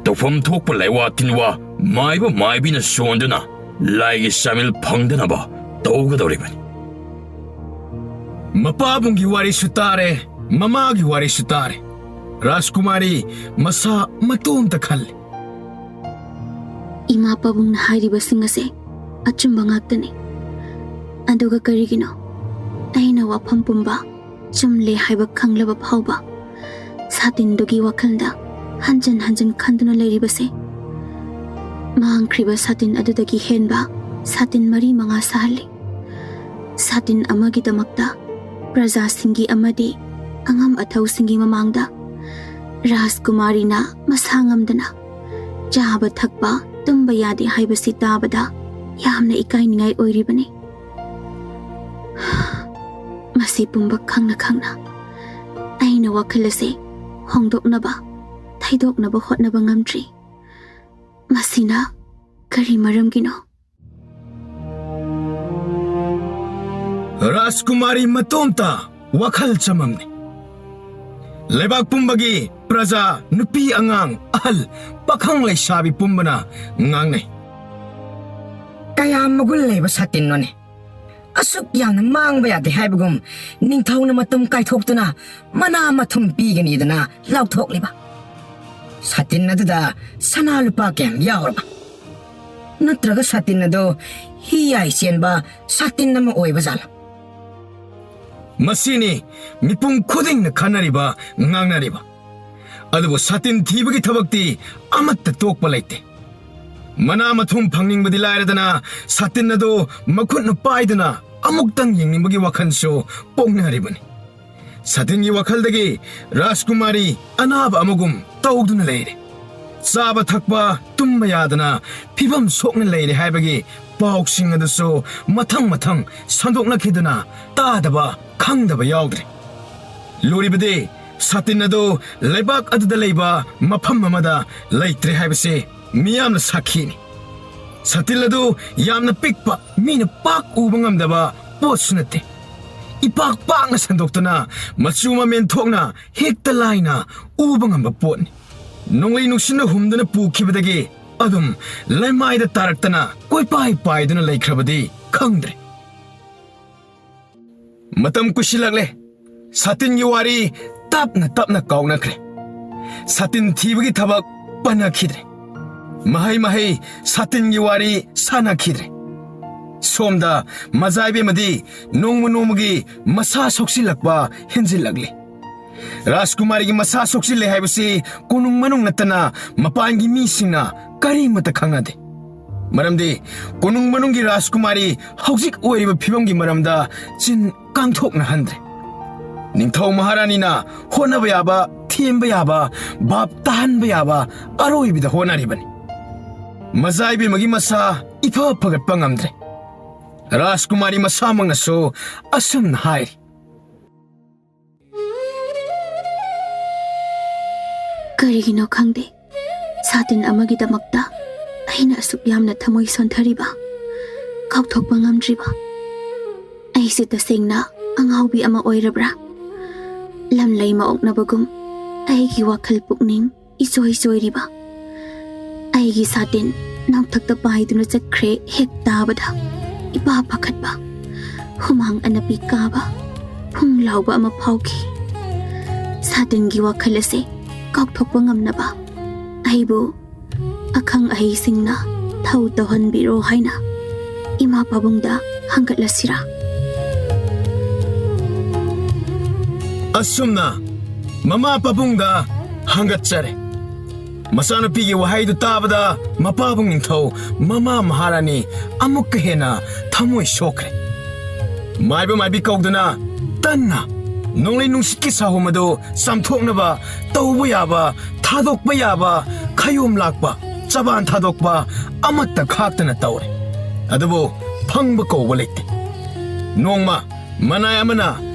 ꯇꯧꯐꯝ ꯊꯣꯛꯄ ꯂꯩꯋꯥ ꯇꯤꯟꯋꯥ ꯃꯥꯏꯕ ꯃꯥꯏꯕꯤꯅ ꯁꯣꯟꯗꯨꯅ ꯂꯥꯏꯒꯤ ꯆꯥꯃꯤꯜ ꯐꯪꯗꯅꯕ ꯇꯧꯒꯗꯧꯔꯤꯕꯅꯤ꯫ ꯃꯄꯥꯕꯨꯡꯒꯤ ꯋꯥꯔꯤꯁꯨ ꯇꯥꯔꯦ, ꯃꯃꯥꯒꯤ ꯋꯥꯔꯤꯁꯨ ꯇꯥꯔꯦ꯫ ꯔꯥꯖꯀꯨꯃꯥꯔꯤ ꯃꯁꯥ ꯃꯇꯣꯝꯇ ꯈꯜꯂꯤ꯫ ꯏꯃꯥ ꯄꯥꯕꯨꯡꯅ ꯍꯥꯏꯔꯤꯕꯁꯤꯡ ꯑꯁꯦ ꯑꯆꯨꯝꯕ ꯉꯥꯛꯇꯅꯤ꯫ ꯑꯗꯨꯒ ꯀꯔꯤꯒꯤꯅꯣ ꯑꯩꯅ ꯋꯥꯐꯝ ꯄꯨꯝꯕ ꯆꯨꯝꯂꯦ ꯍꯥꯏꯕ ꯈꯪꯂꯕ ꯐꯥꯎꯕ ꯁꯥꯇꯤꯟꯗꯨꯒꯤ ꯋꯥꯈꯜꯗ ꯍꯟꯖꯟ ꯍꯟꯖꯟ ꯈꯟꯗꯨꯅ ꯂꯩꯔꯤꯕꯁꯦ? ꯃꯥꯡꯈ꯭ꯔꯤꯕ ꯁꯥꯇꯤꯟ ꯑꯗꯨꯗꯒꯤ ꯍꯦꯟꯕ ꯁꯥꯇꯤꯟ ꯃꯔꯤ ꯃꯉꯥ ꯁꯥꯍꯜꯂꯤ꯫ ꯁꯥꯇꯤꯟ ꯑꯃꯒꯤꯗꯃꯛꯇ ꯄ꯭ꯔꯖꯥꯁꯤꯡꯒꯤ ꯑꯃꯗꯤ ꯑꯉꯝ ꯑꯊꯧꯁꯤꯡꯒꯤ ꯃꯃꯥꯡꯗ ꯔꯥꯖꯀꯨꯃꯥꯔꯤꯅ ꯃꯁꯥ ꯉꯝꯗꯅ ꯆꯥꯕ ꯊꯛꯄ, ꯇꯨꯝꯕ ꯌꯥꯗꯦ ꯍꯥꯏꯕꯁꯤ ꯇꯥꯕꯗ ꯌꯥꯝꯅ ꯏꯀꯥꯏꯅꯤꯡꯉꯥꯏ ꯑꯣꯏꯔꯤꯕꯅꯤ꯫ ꯃꯁꯤ ꯄꯨꯝꯕ ꯈꯪꯅ ꯈꯪꯅ ꯑꯩꯅ ꯋꯥꯈꯜ ꯑꯁꯤ ꯍꯣꯡꯗꯣꯛꯅꯕ, ꯊꯩꯗꯣꯛꯅꯕ ꯍꯣꯠꯅꯕ ꯉꯝꯗ꯭ꯔꯤ꯫ ꯃꯁꯤꯅ ꯀꯔꯤ ꯃꯔꯝꯒꯤꯅꯣ? ꯔꯥꯖꯀꯨꯃꯥꯔꯤ ꯃꯇꯣꯝꯇ ꯋꯥꯈꯜ ꯆꯃꯝꯅꯤ꯫ ꯂꯩꯕꯥꯛ ꯄꯨꯝꯕꯒꯤ ꯄ꯭ꯔꯖꯥ, ꯅꯨꯄꯤ ꯑꯉꯥꯡ, ꯑꯍꯜ, ꯄꯥꯈꯪ ꯂꯩꯁꯥꯕꯤ ꯄꯨꯝꯕꯅ ꯉꯥꯡꯅꯩ꯫ ꯀꯌꯥꯝ ꯃꯒꯨꯟ ꯂꯩꯕ ꯁꯥꯇꯤꯟꯅꯣꯅꯦ! ꯑꯁꯨꯛ ꯌꯥꯝꯅ ꯃꯥꯡꯕ ꯌꯥꯗꯦ ꯍꯥꯏꯕꯒꯨꯝ ꯅꯤꯡꯊꯧꯅ ꯃꯇꯝ ꯀꯥꯏꯊꯣꯛꯇꯨꯅ ꯃꯅꯥ ꯃꯊꯨꯝ ꯄꯤꯒꯅꯤꯗꯅ ꯂꯥꯎꯊꯣꯛꯂꯤꯕ꯫ ꯁꯥꯇꯤꯟ ꯑꯗꯨꯗ ꯁꯅꯥ ꯂꯨꯄꯥ ꯀꯌꯥꯝ ꯌꯥꯎꯔꯕ? ꯅꯠꯇ꯭ꯔꯒ ꯁꯥꯇꯤꯟ ꯑꯗꯨ ꯍꯤ ꯌꯥꯏ ꯆꯦꯟꯕ ꯁꯥꯇꯤꯟ ꯑꯃ ꯑꯣꯏꯕ ꯖꯥꯠꯂ? ꯃꯁꯤꯅꯤ ꯃꯤꯄꯨꯝ ꯈꯨꯗꯤꯡꯅ ꯈꯟꯅꯔꯤꯕ, ꯉꯥꯡꯅꯔꯤꯕ꯫ ꯑꯗꯨꯕꯨ ꯁꯥꯇꯤꯟ ꯊꯤꯕꯒꯤ ꯊꯕꯛꯇꯤ ꯑꯃꯠꯇ ꯇꯣꯛꯄ ꯂꯩꯇꯦ꯫ ꯃꯅꯥ ꯃꯊꯨꯝ ꯐꯪꯅꯤꯡꯕꯗꯤ ꯂꯥꯏꯔꯗꯅ, ꯁꯥꯇꯤꯟ ꯑꯗꯨ ꯃꯈꯨꯠꯅ ꯄꯥꯏꯗꯨꯅ ꯑꯃꯨꯛꯇꯪ ꯌꯦꯡꯅꯤꯡꯕꯒꯤ ꯋꯥꯈꯜꯁꯨ ꯄꯣꯛꯅꯔꯤꯕꯅꯤ꯫ ꯁꯥꯇꯤꯟꯒꯤ ꯋꯥꯈꯜꯗꯒꯤ ꯔꯥꯖꯀꯨꯃꯥꯔꯤ ꯑꯅꯥꯕ ꯑꯃꯒꯨꯝ ꯇꯧꯗꯨꯅ ꯂꯩꯔꯦ꯫ ꯆꯥꯕ ꯊꯛꯄ ꯇꯨꯝꯕ ꯌꯥꯗꯅ ꯐꯤꯕꯝ ꯁꯣꯛꯅ ꯂꯩꯔꯦ ꯍꯥꯏꯕꯒꯤ ꯄꯥꯎꯁꯤꯡ ꯑꯗꯨꯁꯨ ꯃꯊꯪ ꯃꯊꯪ ꯁꯟꯗꯣꯛꯅꯈꯤꯗꯨꯅ ꯇꯥꯗꯕ ꯈꯪꯗꯕ ꯌꯥꯎꯗ꯭ꯔꯦ꯫ ꯂꯨꯔꯤꯕꯗꯤ ꯁꯥꯇꯤꯟ ꯑꯗꯨ ꯂꯩꯕꯥꯛ ꯑꯗꯨꯗ ꯂꯩꯕ ꯃꯐꯝ ꯑꯃꯗ ꯂꯩꯇ꯭ꯔꯦ ꯍꯥꯏꯕꯁꯤ ꯃꯤꯌꯥꯝꯅ ꯁꯥꯈꯤꯅꯤ꯫ ꯁꯥꯇꯤꯟ ꯑꯗꯨ ꯌꯥꯝꯅ ꯄꯤꯛꯄ, ꯃꯤꯅ ꯄꯥꯛ ꯎꯕ ꯉꯝꯗꯕ ꯄꯣꯠꯁꯨ ꯅꯠꯇꯦ꯫ ꯏꯄꯥꯛ ꯄꯥꯛꯅ ꯁꯟꯗꯣꯛꯇꯨꯅ ꯃꯆꯨ ꯃꯃꯦꯟ ꯊꯣꯛꯅ ꯍꯦꯛꯇ ꯂꯥꯏꯅ ꯎꯕ ꯉꯝꯕ ꯄꯣꯠꯅꯤ꯫ ꯅꯣꯡꯂꯩ ꯅꯨꯡꯁꯤꯠꯅ ꯍꯨꯝꯗꯨꯅ ꯄꯨꯈꯤꯕꯗꯒꯤ ꯑꯗꯨꯝ ꯂꯩꯃꯥꯏꯗ ꯇꯥꯔꯛꯇꯅ ꯀꯣꯏꯄꯥꯏ ꯄꯥꯏꯗꯨꯅ ꯂꯩꯈ꯭ꯔꯕꯗꯤ ꯈꯪꯗ꯭ꯔꯦ꯫ ꯃꯇꯝ ꯀꯨꯏꯁꯤꯜꯂꯛꯂꯦ꯫ ꯁꯥꯇꯤꯟꯒꯤ ꯋꯥꯔꯤ ꯇꯞꯅ ꯇꯞꯅ ꯀꯥꯎꯅꯈ꯭ꯔꯦ꯫ ꯁꯥꯇꯤꯟ ꯊꯤꯕꯒꯤ ꯊꯕꯛ ꯄꯟꯅꯈꯤꯗ꯭ꯔꯦ꯫ ꯃꯍꯩ ꯃꯍꯩ ꯁꯥꯇꯤꯟꯒꯤ ꯋꯥꯔꯤ ꯁꯥꯟꯅꯈꯤꯗ꯭ꯔꯦ꯫ ꯁꯣꯝꯗ ꯃꯖꯥ ꯏꯕꯦꯝꯃꯗꯤ ꯅꯣꯡꯃ ꯅꯣꯡꯃꯒꯤ ꯃꯁꯥ ꯁꯣꯛꯆꯤꯜꯂꯛꯄ ꯍꯦꯟꯖꯤꯜꯂꯛꯂꯤ꯫ ꯔꯥꯖꯀꯨꯃꯥꯔꯤꯒꯤ ꯃꯁꯥ ꯁꯣꯛꯆꯤꯜꯂꯦ ꯍꯥꯏꯕꯁꯤ ꯀꯣꯅꯨꯡ ꯃꯅꯨꯡ ꯅꯠꯇꯅ ꯃꯄꯥꯟꯒꯤ ꯃꯤꯁꯤꯡꯅ ꯀꯔꯤꯃꯠꯇ ꯈꯪꯅꯗꯦ꯫ ꯃꯔꯝꯗꯤ ꯀꯣꯅꯨꯡ ꯃꯅꯨꯡꯒꯤ ꯔꯥꯖꯀꯨꯃꯥꯔꯤ ꯍꯧꯖꯤꯛ ꯑꯣꯏꯔꯤꯕ ꯐꯤꯕꯝꯒꯤ ꯃꯔꯝꯗ ꯆꯤꯟ ꯀꯥꯡꯊꯣꯛꯅꯍꯟꯗ꯭ꯔꯦ꯫ ꯅꯤꯡꯊꯧ ꯃꯍꯥꯔꯥꯅꯤꯅ ꯍꯣꯠꯅꯕ ꯌꯥꯕ, ꯊꯦꯝꯕ ꯌꯥꯕ, ꯚꯥꯞ ꯇꯥꯍꯟꯕ ꯌꯥꯕ ꯑꯔꯣꯏꯕꯤꯗ ꯍꯣꯠꯅꯔꯤꯕꯅꯤ꯫ ꯃꯖꯥ ꯏꯕꯦꯝꯃꯒꯤ ꯃꯁꯥ ꯏꯐ ꯐꯒꯠꯄ ꯉꯝꯗ꯭ꯔꯦ꯫ ꯔꯥꯖꯀꯨꯃꯥꯔꯤ ꯃꯁꯥꯃꯛꯅꯁꯨ ꯑꯁꯨꯝꯅ ꯍꯥꯏꯔꯤ꯫ ꯀꯔꯤꯒꯤꯅꯣ ꯈꯪꯗꯦ, ꯁꯥꯇꯤꯟ ꯑꯃꯒꯤꯗꯃꯛꯇ ꯑꯩꯅ ꯑꯁꯨꯛ ꯌꯥꯝꯅ ꯊꯃꯣꯏ ꯁꯣꯟꯊꯔꯤꯕ, ꯀꯥꯎꯊꯣꯛꯄ ꯉꯝꯗ꯭ꯔꯤꯕ꯫ ꯑꯩꯁꯦ ꯇꯁꯦꯡꯅ ꯑꯉꯥꯎꯕꯤ ꯑꯃ ꯑꯣꯏꯔꯕ꯭ꯔꯥ? ꯂꯝꯂꯩ ꯃꯥꯑꯣꯛꯅꯕꯒꯨꯝ ꯑꯩꯒꯤ ꯋꯥꯈꯜ ꯄꯨꯛꯅꯤꯡ ꯏꯆꯣꯏ ꯆꯣꯏꯔꯤꯕ꯫ ꯑꯩꯒꯤ ꯁꯥꯇꯤꯟ ꯅꯣꯡꯊꯛꯇ ꯄꯥꯏꯗꯨꯅ ꯆꯠꯈ꯭ꯔꯦ ꯍꯦꯛ ꯇꯥꯕꯗ ꯏꯄꯥ ꯄꯥꯈꯠꯄ, ꯍꯨꯃꯥꯡ ꯑꯅꯞꯄꯤ ꯀꯥꯕ, ꯍꯨꯝ ꯂꯥꯎꯕ ꯑꯃ ꯐꯥꯎꯈꯤ꯫ ꯁꯥꯇꯤꯟꯒꯤ ꯋꯥꯈꯜ ꯑꯁꯦ ꯀꯥꯎꯊꯣꯛꯄ ꯉꯝꯅꯕ ꯑꯩꯕꯨ ꯑꯈꯪ ꯑꯍꯩꯁꯤꯡꯅ ꯊꯧ ꯇꯧꯍꯟꯕꯤꯔꯣ ꯍꯥꯏꯅ ꯏꯃꯥ ꯄꯥꯕꯨꯡꯗ ꯍꯪꯒꯠꯂꯁꯤꯔꯥ? ꯑꯁꯨꯝꯅ ꯃꯃꯥ ꯄꯥꯕꯨꯡꯗ ꯍꯪꯒꯠꯆꯔꯦ꯫ ꯃꯆꯥꯅꯨꯄꯤꯒꯤ ꯋꯥꯍꯩꯗꯨ ꯇꯥꯕꯗ ꯃꯄꯥꯕꯨꯡ ꯅꯤꯡꯊꯧ, ꯃꯃꯥ ꯃꯍꯥꯔꯥꯅꯤ ꯑꯃꯨꯛꯀ ꯍꯦꯟꯅ ꯊꯃꯣꯏ ꯁꯣꯛꯈ꯭ꯔꯦ꯫ ꯃꯥꯏꯕ ꯃꯥꯏꯕꯤ ꯀꯧꯗꯨꯅ ꯇꯟꯅ ꯅꯣꯡꯂꯩ ꯅꯨꯡꯁꯤꯠꯀꯤ ꯁꯥꯍꯨꯝ ꯑꯗꯨ ꯆꯥꯝꯊꯣꯛꯅꯕ ꯇꯧꯕ ꯌꯥꯕ, ꯊꯥꯗꯣꯛꯄ ꯌꯥꯕ, ꯈꯌꯣꯝ ꯂꯥꯛꯄ, ꯆꯕꯥꯟ ꯊꯥꯗꯣꯛꯄ ꯑꯃꯠꯇ ꯈꯥꯛꯇꯅ ꯇꯧꯔꯦ꯫ ꯑꯗꯨꯕꯨ ꯐꯪꯕ ꯀꯧꯕ ꯂꯩꯇꯦ꯫ ꯅꯣꯡꯃ ꯃꯅꯥꯏ ꯑꯃꯅ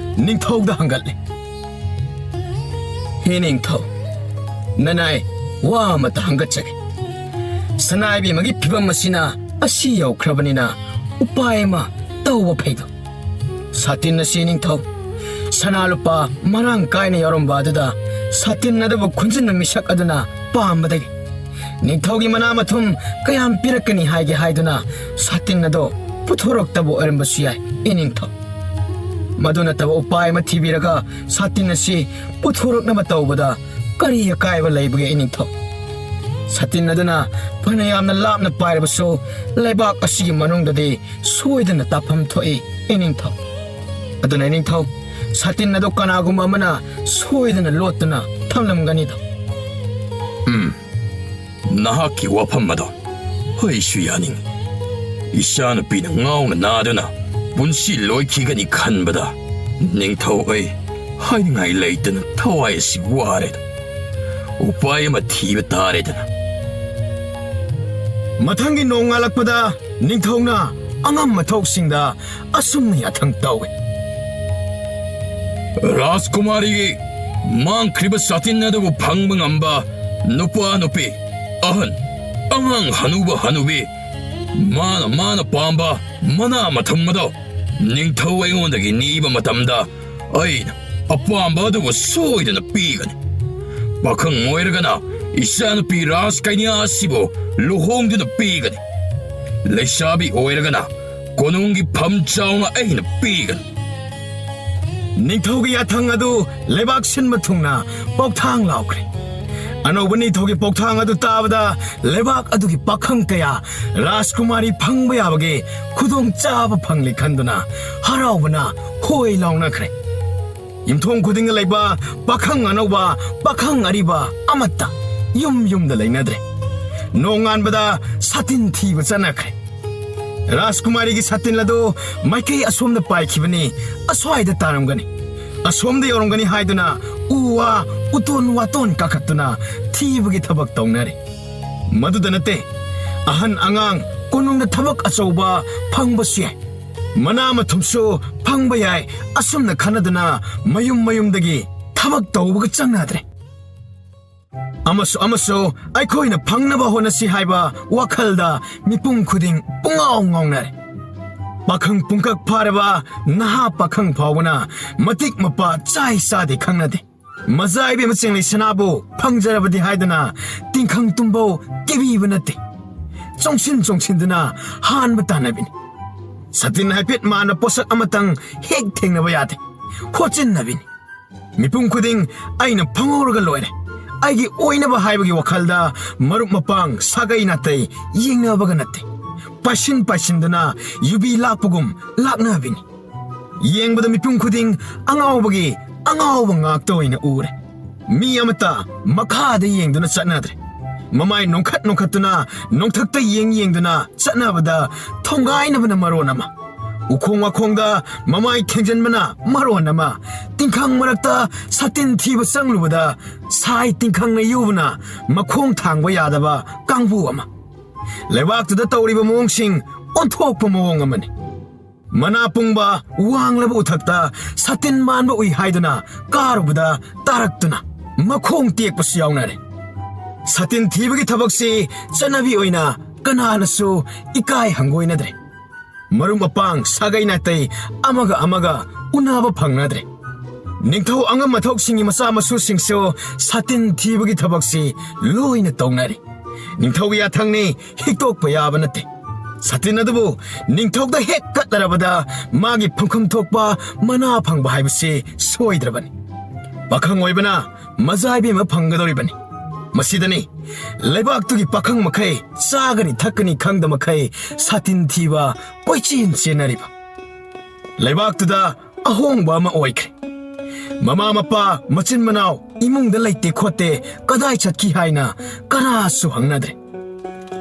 ꯅꯤꯡꯊꯧꯗ ꯍꯪꯒꯠꯂꯦ꯫ ꯍꯦ ꯅꯤꯡꯊꯧ, ꯅꯅꯥꯏ, ꯋꯥ ꯑꯃꯇ ꯍꯪꯒꯠꯆꯒꯦ꯫ ꯁꯅꯥ ꯏꯕꯦꯝꯃꯒꯤ ꯐꯤꯕꯝ ꯑꯁꯤꯅ ꯑꯁꯤ ꯌꯧꯈ꯭ꯔꯕꯅꯤꯅ ꯎꯄꯥꯏ ꯑꯃ ꯇꯧꯕ ꯐꯩꯗꯣ꯫ ꯁꯥꯇꯤꯟ ꯑꯁꯤ ꯅꯤꯡꯊꯧ, ꯁꯅꯥ ꯂꯨꯄꯥ ꯃꯔꯥꯡ ꯀꯥꯏꯅ ꯌꯥꯎꯔꯝꯕ ꯑꯗꯨꯗ ꯁꯥꯇꯤꯟ ꯑꯗꯨꯕꯨ ꯈꯨꯟꯖꯤꯟꯕ ꯃꯤꯁꯛ ꯑꯗꯨꯅ ꯄꯥꯝꯕꯗꯒꯤ ꯅꯤꯡꯊꯧꯒꯤ ꯃꯅꯥ ꯃꯊꯨꯝ ꯀꯌꯥꯝ ꯄꯤꯔꯛꯀꯅꯤ ꯍꯥꯏꯒꯦ ꯍꯥꯏꯗꯨꯅ ꯁꯥꯇꯤꯟ ꯑꯗꯣ ꯄꯨꯊꯣꯔꯛꯇꯕ ꯑꯣꯏꯔꯝꯕꯁꯨ ꯌꯥꯏ, ꯏꯅꯤꯡꯊꯧ꯫ ꯃꯗꯨ ꯅꯠꯇꯕ ꯎꯄꯥꯏ ꯑꯃ ꯊꯤꯕꯤꯔꯒ ꯁꯥꯇꯤꯟ ꯑꯁꯤ ꯄꯨꯊꯣꯔꯛꯅꯕ ꯇꯧꯕꯗ ꯀꯔꯤ ꯑꯀꯥꯏꯕ ꯂꯩꯕꯒꯦ, ꯏꯅꯤꯡꯊꯧ? ꯁꯥꯇꯤꯟ ꯑꯗꯨꯅ ꯐꯅ ꯌꯥꯝꯅ ꯂꯥꯞꯅ ꯄꯥꯏꯔꯕꯁꯨ, ꯂꯩꯕꯥꯛ ꯑꯁꯤꯒꯤ ꯃꯅꯨꯡꯗꯗꯤ ꯁꯣꯏꯗꯅ ꯇꯥꯐꯝ ꯊꯣꯛꯏ, ꯏꯅꯤꯡꯊꯧ꯫ ꯑꯗꯨꯅ ꯏꯅꯤꯡꯊꯧ, ꯁꯥꯇꯤꯟ ꯑꯗꯨ ꯀꯅꯥꯒꯨꯝꯕ ꯑꯃꯅ ꯁꯣꯏꯗꯅ ꯂꯣꯠꯇꯨꯅ ꯊꯝꯂꯝꯒꯅꯤꯗꯣ꯫ ꯎꯝ, ꯅꯍꯥꯛꯀꯤ ꯋꯥꯐꯝ ꯑꯗꯣ ꯑꯩꯁꯨ ꯌꯥꯅꯤꯡꯏ꯫ ꯏꯆꯥꯅꯨꯄꯤꯅ ꯉꯥꯎꯅ ꯅꯥꯗꯨꯅ ꯄꯨꯟꯁꯤ ꯂꯣꯏꯈꯤꯒꯅꯤ ꯈꯟꯕꯗ, ꯅꯤꯡꯊꯧ, ꯑꯩ ꯍꯥꯏꯅꯤꯡꯉꯥꯏ ꯂꯩꯇꯅ ꯊꯋꯥꯏ ꯑꯁꯤ ꯋꯥꯔꯦꯗ꯫ ꯎꯄꯥꯏ ꯑꯃ ꯊꯤꯕ ꯇꯥꯔꯦꯗꯅ꯫ ꯃꯊꯪꯒꯤ ꯅꯣꯡꯉꯥꯜꯂꯛꯄꯗ ꯅꯤꯡꯊꯧꯅ ꯑꯉꯝ ꯃꯊꯧꯁꯤꯡꯗ ꯑꯁꯨꯝꯅ ꯌꯥꯊꯪ ꯇꯧꯏ꯫ ꯔꯥꯖꯀꯨꯃꯥꯔꯤꯒꯤ ꯃꯥꯡꯈ꯭ꯔꯤꯕ ꯁꯥꯇꯤꯟ ꯑꯗꯨꯕꯨ ꯐꯪꯕ ꯉꯝꯕ ꯅꯨꯄꯥ ꯅꯨꯄꯤ, ꯑꯍꯟ, ꯑꯉꯥꯡ, ꯍꯅꯨꯕ ꯍꯅꯨꯕꯤ, ꯃꯥꯅ ꯃꯥꯅ ꯄꯥꯝꯕ ꯃꯅꯥ ꯃꯊꯨꯝ ꯑꯗꯨ ꯅꯤꯡꯊꯧ ꯑꯩꯉꯣꯟꯗꯒꯤ ꯅꯤꯕ ꯃꯇꯝꯗ, ꯑꯩꯅ ꯑꯄꯥꯝꯕ ꯑꯗꯨꯕꯨ ꯁꯣꯏꯗꯅ ꯄꯤꯒꯅꯤ꯫ ꯄꯥꯈꯪ ꯑꯣꯏꯔꯒꯅ ꯏꯆꯥꯅꯨꯄꯤ ꯔꯥꯖꯀꯩꯅ꯭ꯌꯥ ꯑꯁꯤꯕꯨ ꯂꯨꯍꯣꯡꯗꯨꯅ ꯄꯤꯒꯅꯤ꯫ ꯂꯩꯁꯥꯕꯤ ꯑꯣꯏꯔꯒꯅ ꯀꯣꯅꯨꯡꯒꯤ ꯐꯝ ꯆꯥꯎꯅ ꯑꯩꯅ ꯄꯤꯒꯅꯤ꯫ ꯅꯤꯡꯊꯧꯒꯤ ꯌꯥꯊꯪ ꯑꯗꯨ ꯂꯩꯕꯥꯛ ꯁꯤꯟꯕ ꯊꯨꯡꯅ ꯄꯥꯎꯊꯥꯡ ꯂꯥꯎꯈ꯭ꯔꯦ꯫ ꯑꯅꯧꯕ ꯅꯤꯡꯊꯧꯒꯤ ꯄꯥꯎꯊꯥꯡ ꯑꯗꯨ ꯇꯥꯕꯗ, ꯂꯩꯕꯥꯛ ꯑꯗꯨꯒꯤ ꯄꯥꯈꯪ ꯀꯌꯥ ꯔꯥꯖꯀꯨꯃꯥꯔꯤ ꯐꯪꯕ ꯌꯥꯕꯒꯤ ꯈꯨꯗꯣꯡꯆꯥꯕ ꯐꯪꯂꯦ ꯈꯟꯗꯨꯅ ꯍꯔꯥꯎꯕꯅ ꯍꯣꯏ ꯂꯥꯎꯅꯈ꯭ꯔꯦ꯫ ꯌꯨꯝꯊꯣꯡ ꯈꯨꯗꯤꯡꯗ ꯂꯩꯕ ꯄꯥꯈꯪ ꯑꯅꯧꯕ, ꯄꯥꯈꯪ ꯑꯔꯤꯕ ꯑꯃꯠꯇ ꯌꯨꯝ ꯌꯨꯝꯗ ꯂꯩꯅꯗ꯭ꯔꯦ꯫ ꯅꯣꯡꯉꯥꯟꯕꯗ ꯁꯥꯇꯤꯟ ꯊꯤꯕ ꯆꯠꯅꯈ꯭ꯔꯦ꯫ ꯔꯥꯖꯀꯨꯃꯥꯔꯤꯒꯤ ꯁꯥꯇꯤꯟ ꯑꯗꯨ ꯃꯥꯏꯀꯩ ꯑꯁꯣꯝꯗ ꯄꯥꯏꯈꯤꯕꯅꯤ, ꯑꯁ꯭ꯋꯥꯏꯗ ꯇꯥꯔꯝꯒꯅꯤ, ꯑꯁꯣꯝꯗ ꯌꯧꯔꯝꯒꯅꯤ ꯍꯥꯏꯗꯨꯅ ꯎ ꯋꯥ, ꯎꯇꯣꯟ ꯋꯥꯇꯣꯟ ꯀꯥꯈꯠꯇꯨꯅ ꯊꯤꯕꯒꯤ ꯊꯕꯛ ꯇꯧꯅꯔꯦ꯫ ꯃꯗꯨꯗ ꯅꯠꯇꯦ, ꯑꯍꯟ ꯑꯉꯥꯡ ꯀꯣꯅꯨꯡꯗ ꯊꯕꯛ ꯑꯆꯧꯕ ꯐꯪꯕꯁꯨ ꯌꯥꯏ, ꯃꯅꯥ ꯃꯊꯨꯝꯁꯨ ꯐꯪꯕ ꯌꯥꯏ, ꯑꯁꯨꯝꯅ ꯈꯟꯅꯗꯨꯅ ꯃꯌꯨꯝ ꯃꯌꯨꯝꯗꯒꯤ ꯊꯕꯛ ꯇꯧꯕꯒ ꯆꯪꯅꯗ꯭ꯔꯦ꯫ ꯑꯃꯁꯨ ꯑꯃꯁꯨ ꯑꯩꯈꯣꯏꯅ ꯐꯪꯅꯕ ꯍꯣꯠꯅꯁꯤ ꯍꯥꯏꯕ ꯋꯥꯈꯜꯗ ꯃꯤꯄꯨꯝ ꯈꯨꯗꯤꯡ ꯄꯨꯡꯉꯥꯎ ꯉꯥꯎꯅꯔꯦ꯫ ꯄꯥꯈꯪ ꯄꯨꯡꯀꯛ ꯐꯥꯔꯕ ꯅꯍꯥ ꯄꯥꯈꯪ ꯐꯥꯎꯕꯅ ꯃꯇꯤꯛ ꯃꯄꯥ ꯆꯥꯏ ꯆꯥꯗꯦ ꯈꯪꯅꯗꯦ꯫ ꯃꯖꯥ ꯏꯕꯦꯝꯃ ꯆꯦꯡꯂꯩ ꯁꯅꯥꯕꯨ ꯐꯪꯖꯔꯕꯗꯤ ꯍꯥꯏꯗꯨꯅ ꯇꯤꯡꯈꯪ ꯇꯨꯝꯕꯧ ꯀꯤꯕꯤꯕ ꯅꯠꯇꯦ꯫ ꯆꯣꯡꯁꯤꯟ ꯆꯣꯡꯁꯤꯟꯗꯨꯅ ꯍꯥꯟꯕ ꯇꯥꯟꯅꯕꯤꯅꯤ꯫ ꯁꯥꯇꯤꯟ ꯍꯥꯏꯐꯦꯠ ꯃꯥꯟꯅ ꯄꯣꯠꯁꯛ ꯑꯃꯇꯪ ꯍꯦꯛ ꯊꯦꯡꯅꯕ ꯌꯥꯗꯦ꯫ ꯍꯣꯠꯆꯤꯟꯅꯕꯤꯅꯤ꯫ ꯃꯤꯄꯨꯝ ꯈꯨꯗꯤꯡ ꯑꯩꯅ ꯐꯪꯍꯧꯔꯒ ꯂꯣꯏꯔꯦ꯫ ꯑꯩꯒꯤ ꯑꯣꯏꯅꯕ ꯍꯥꯏꯕꯒꯤ ꯋꯥꯈꯜꯗ ꯃꯔꯨꯞ ꯃꯄꯥꯡ, ꯁꯥꯒꯩ ꯅꯥꯇꯩ ꯌꯦꯡꯅꯕꯒ ꯅꯠꯇꯦ꯫ ꯄꯥꯏꯁꯤꯟ ꯄꯥꯏꯁꯤꯟꯗꯨꯅ ꯌꯨꯕꯤ ꯂꯥꯛꯄꯒꯨꯝ ꯂꯥꯛꯅꯕꯤꯅꯤ꯫ ꯌꯦꯡꯕꯗ ꯃꯤꯄꯨꯝ ꯈꯨꯗꯤꯡ ꯑꯉꯥꯎꯕꯒꯤ ꯑꯉꯥꯎꯕ ꯉꯥꯛꯇ ꯑꯣꯏꯅ ꯎꯔꯦ꯫ ꯃꯤ ꯑꯃꯠꯇ ꯃꯈꯥꯗ ꯌꯦꯡꯗꯨꯅ ꯆꯠꯅꯗ꯭ꯔꯦ꯫ ꯃꯃꯥꯏ ꯅꯣꯡꯈꯠ ꯅꯣꯡꯈꯠꯇꯨꯅ ꯅꯣꯡꯊꯛꯇ ꯌꯦꯡ ꯌꯦꯡꯗꯨꯅ ꯆꯠꯅꯕꯗ ꯊꯣꯡꯒꯥꯏꯅꯕꯅ ꯃꯔꯣꯟ ꯑꯃ, ꯎꯈꯣꯡ ꯋꯥꯈꯣꯡꯗ ꯃꯃꯥꯏ ꯊꯦꯡꯖꯤꯟꯕꯅ ꯃꯔꯣꯟ ꯑꯃ, ꯇꯤꯡꯈꯪ ꯃꯔꯛꯇ ꯁꯥꯇꯤꯟ ꯊꯤꯕ ꯆꯪꯂꯨꯕꯗ ꯁꯥꯏ ꯇꯤꯡꯈꯪꯅ ꯌꯨꯕꯅ ꯃꯈꯣꯡ ꯊꯥꯡꯕ ꯌꯥꯗꯕ ꯀꯥꯡꯕꯨ ꯑꯃ꯫ ꯂꯩꯕꯥꯛꯇꯨꯗ ꯇꯧꯔꯤꯕ ꯃꯑꯣꯡꯁꯤꯡ ꯑꯣꯟꯊꯣꯛꯄ ꯃꯑꯣꯡ ꯑꯃꯅꯤ꯫ ꯃꯅꯥ ꯄꯨꯡꯕ ꯋꯥꯡꯂꯕ ꯎꯊꯛꯇ ꯁꯥꯇꯤꯟ ꯃꯥꯟꯕ ꯎꯏ ꯍꯥꯏꯗꯨꯅ ꯀꯥꯔꯨꯕꯗ ꯇꯥꯔꯛꯇꯨꯅ ꯃꯈꯣꯡ ꯇꯦꯛꯄꯁꯨ ꯌꯥꯎꯅꯔꯦ꯫ ꯁꯥꯇꯤꯟ ꯊꯤꯕꯒꯤ ꯊꯕꯛꯁꯤ ꯆꯠꯅꯕꯤ ꯑꯣꯏꯅ ꯀꯅꯥꯅꯁꯨ ꯏꯀꯥꯏ ꯍꯪꯒꯣꯏꯅꯗ꯭ꯔꯦ꯫ ꯃꯔꯨꯞ ꯃꯄꯥꯡ, ꯁꯥꯒꯩ ꯅꯥꯇꯩ ꯑꯃꯒ ꯑꯃꯒ ꯎꯅꯕ ꯐꯪꯅꯗ꯭ꯔꯦ꯫ ꯅꯤꯡꯊꯧ ꯑꯉꯝ ꯑꯊꯧꯁꯤꯡꯒꯤ ꯃꯆꯥ ꯃꯁꯨꯁꯤꯡꯁꯨ ꯁꯥꯇꯤꯟ ꯊꯤꯕꯒꯤ ꯊꯕꯛꯁꯤ ꯂꯣꯏꯅ ꯇꯧꯅꯔꯦ꯫ ꯅꯤꯡꯊꯧꯒꯤ ꯌꯥꯊꯪꯅꯤ, ꯍꯤꯛꯇꯣꯛꯄ ꯌꯥꯕ ꯅꯠꯇꯦ꯫ ꯁꯥꯇꯤꯟ ꯑꯗꯨꯕꯨ ꯅꯤꯡꯊꯧꯗ ꯍꯦꯛ ꯀꯠꯂꯔꯕꯗ ꯃꯥꯒꯤ ꯐꯪꯐꯝ ꯊꯣꯛꯄ ꯃꯅꯥ ꯐꯪꯕ ꯍꯥꯏꯕꯁꯤ ꯁꯣꯏꯗ꯭ꯔꯕꯅꯤ꯫ ꯄꯥꯈꯪ ꯑꯣꯏꯕꯅ ꯃꯖꯥ ꯏꯕꯦꯝꯃ ꯐꯪꯒꯗꯧꯔꯤꯕꯅꯤ꯫ ꯃꯁꯤꯗꯅꯤ ꯂꯩꯕꯥꯛꯇꯨꯒꯤ ꯄꯥꯈꯪ ꯃꯈꯩ ꯆꯥꯒꯅꯤ ꯊꯛꯀꯅꯤ ꯈꯪꯗ ꯃꯈꯩ ꯁꯥꯇꯤꯟ ꯊꯤꯕ ꯀꯣꯏꯆꯦꯟ ꯆꯦꯟꯅꯔꯤꯕ꯫ ꯂꯩꯕꯥꯛꯇꯨꯗ ꯑꯍꯣꯡꯕ ꯑꯃ ꯑꯣꯏꯈ꯭ꯔꯦ꯫ ꯃꯃꯥ ꯃꯄꯥ, ꯃꯆꯤꯟ ꯃꯅꯥꯎ, ꯏꯃꯨꯡꯗ ꯂꯩꯇꯦ ꯈꯣꯠꯇꯦ, ꯀꯗꯥꯏ ꯆꯠꯈꯤ ꯍꯥꯏꯅ ꯀꯅꯥꯁꯨ ꯍꯪꯅꯗ꯭ꯔꯦ꯫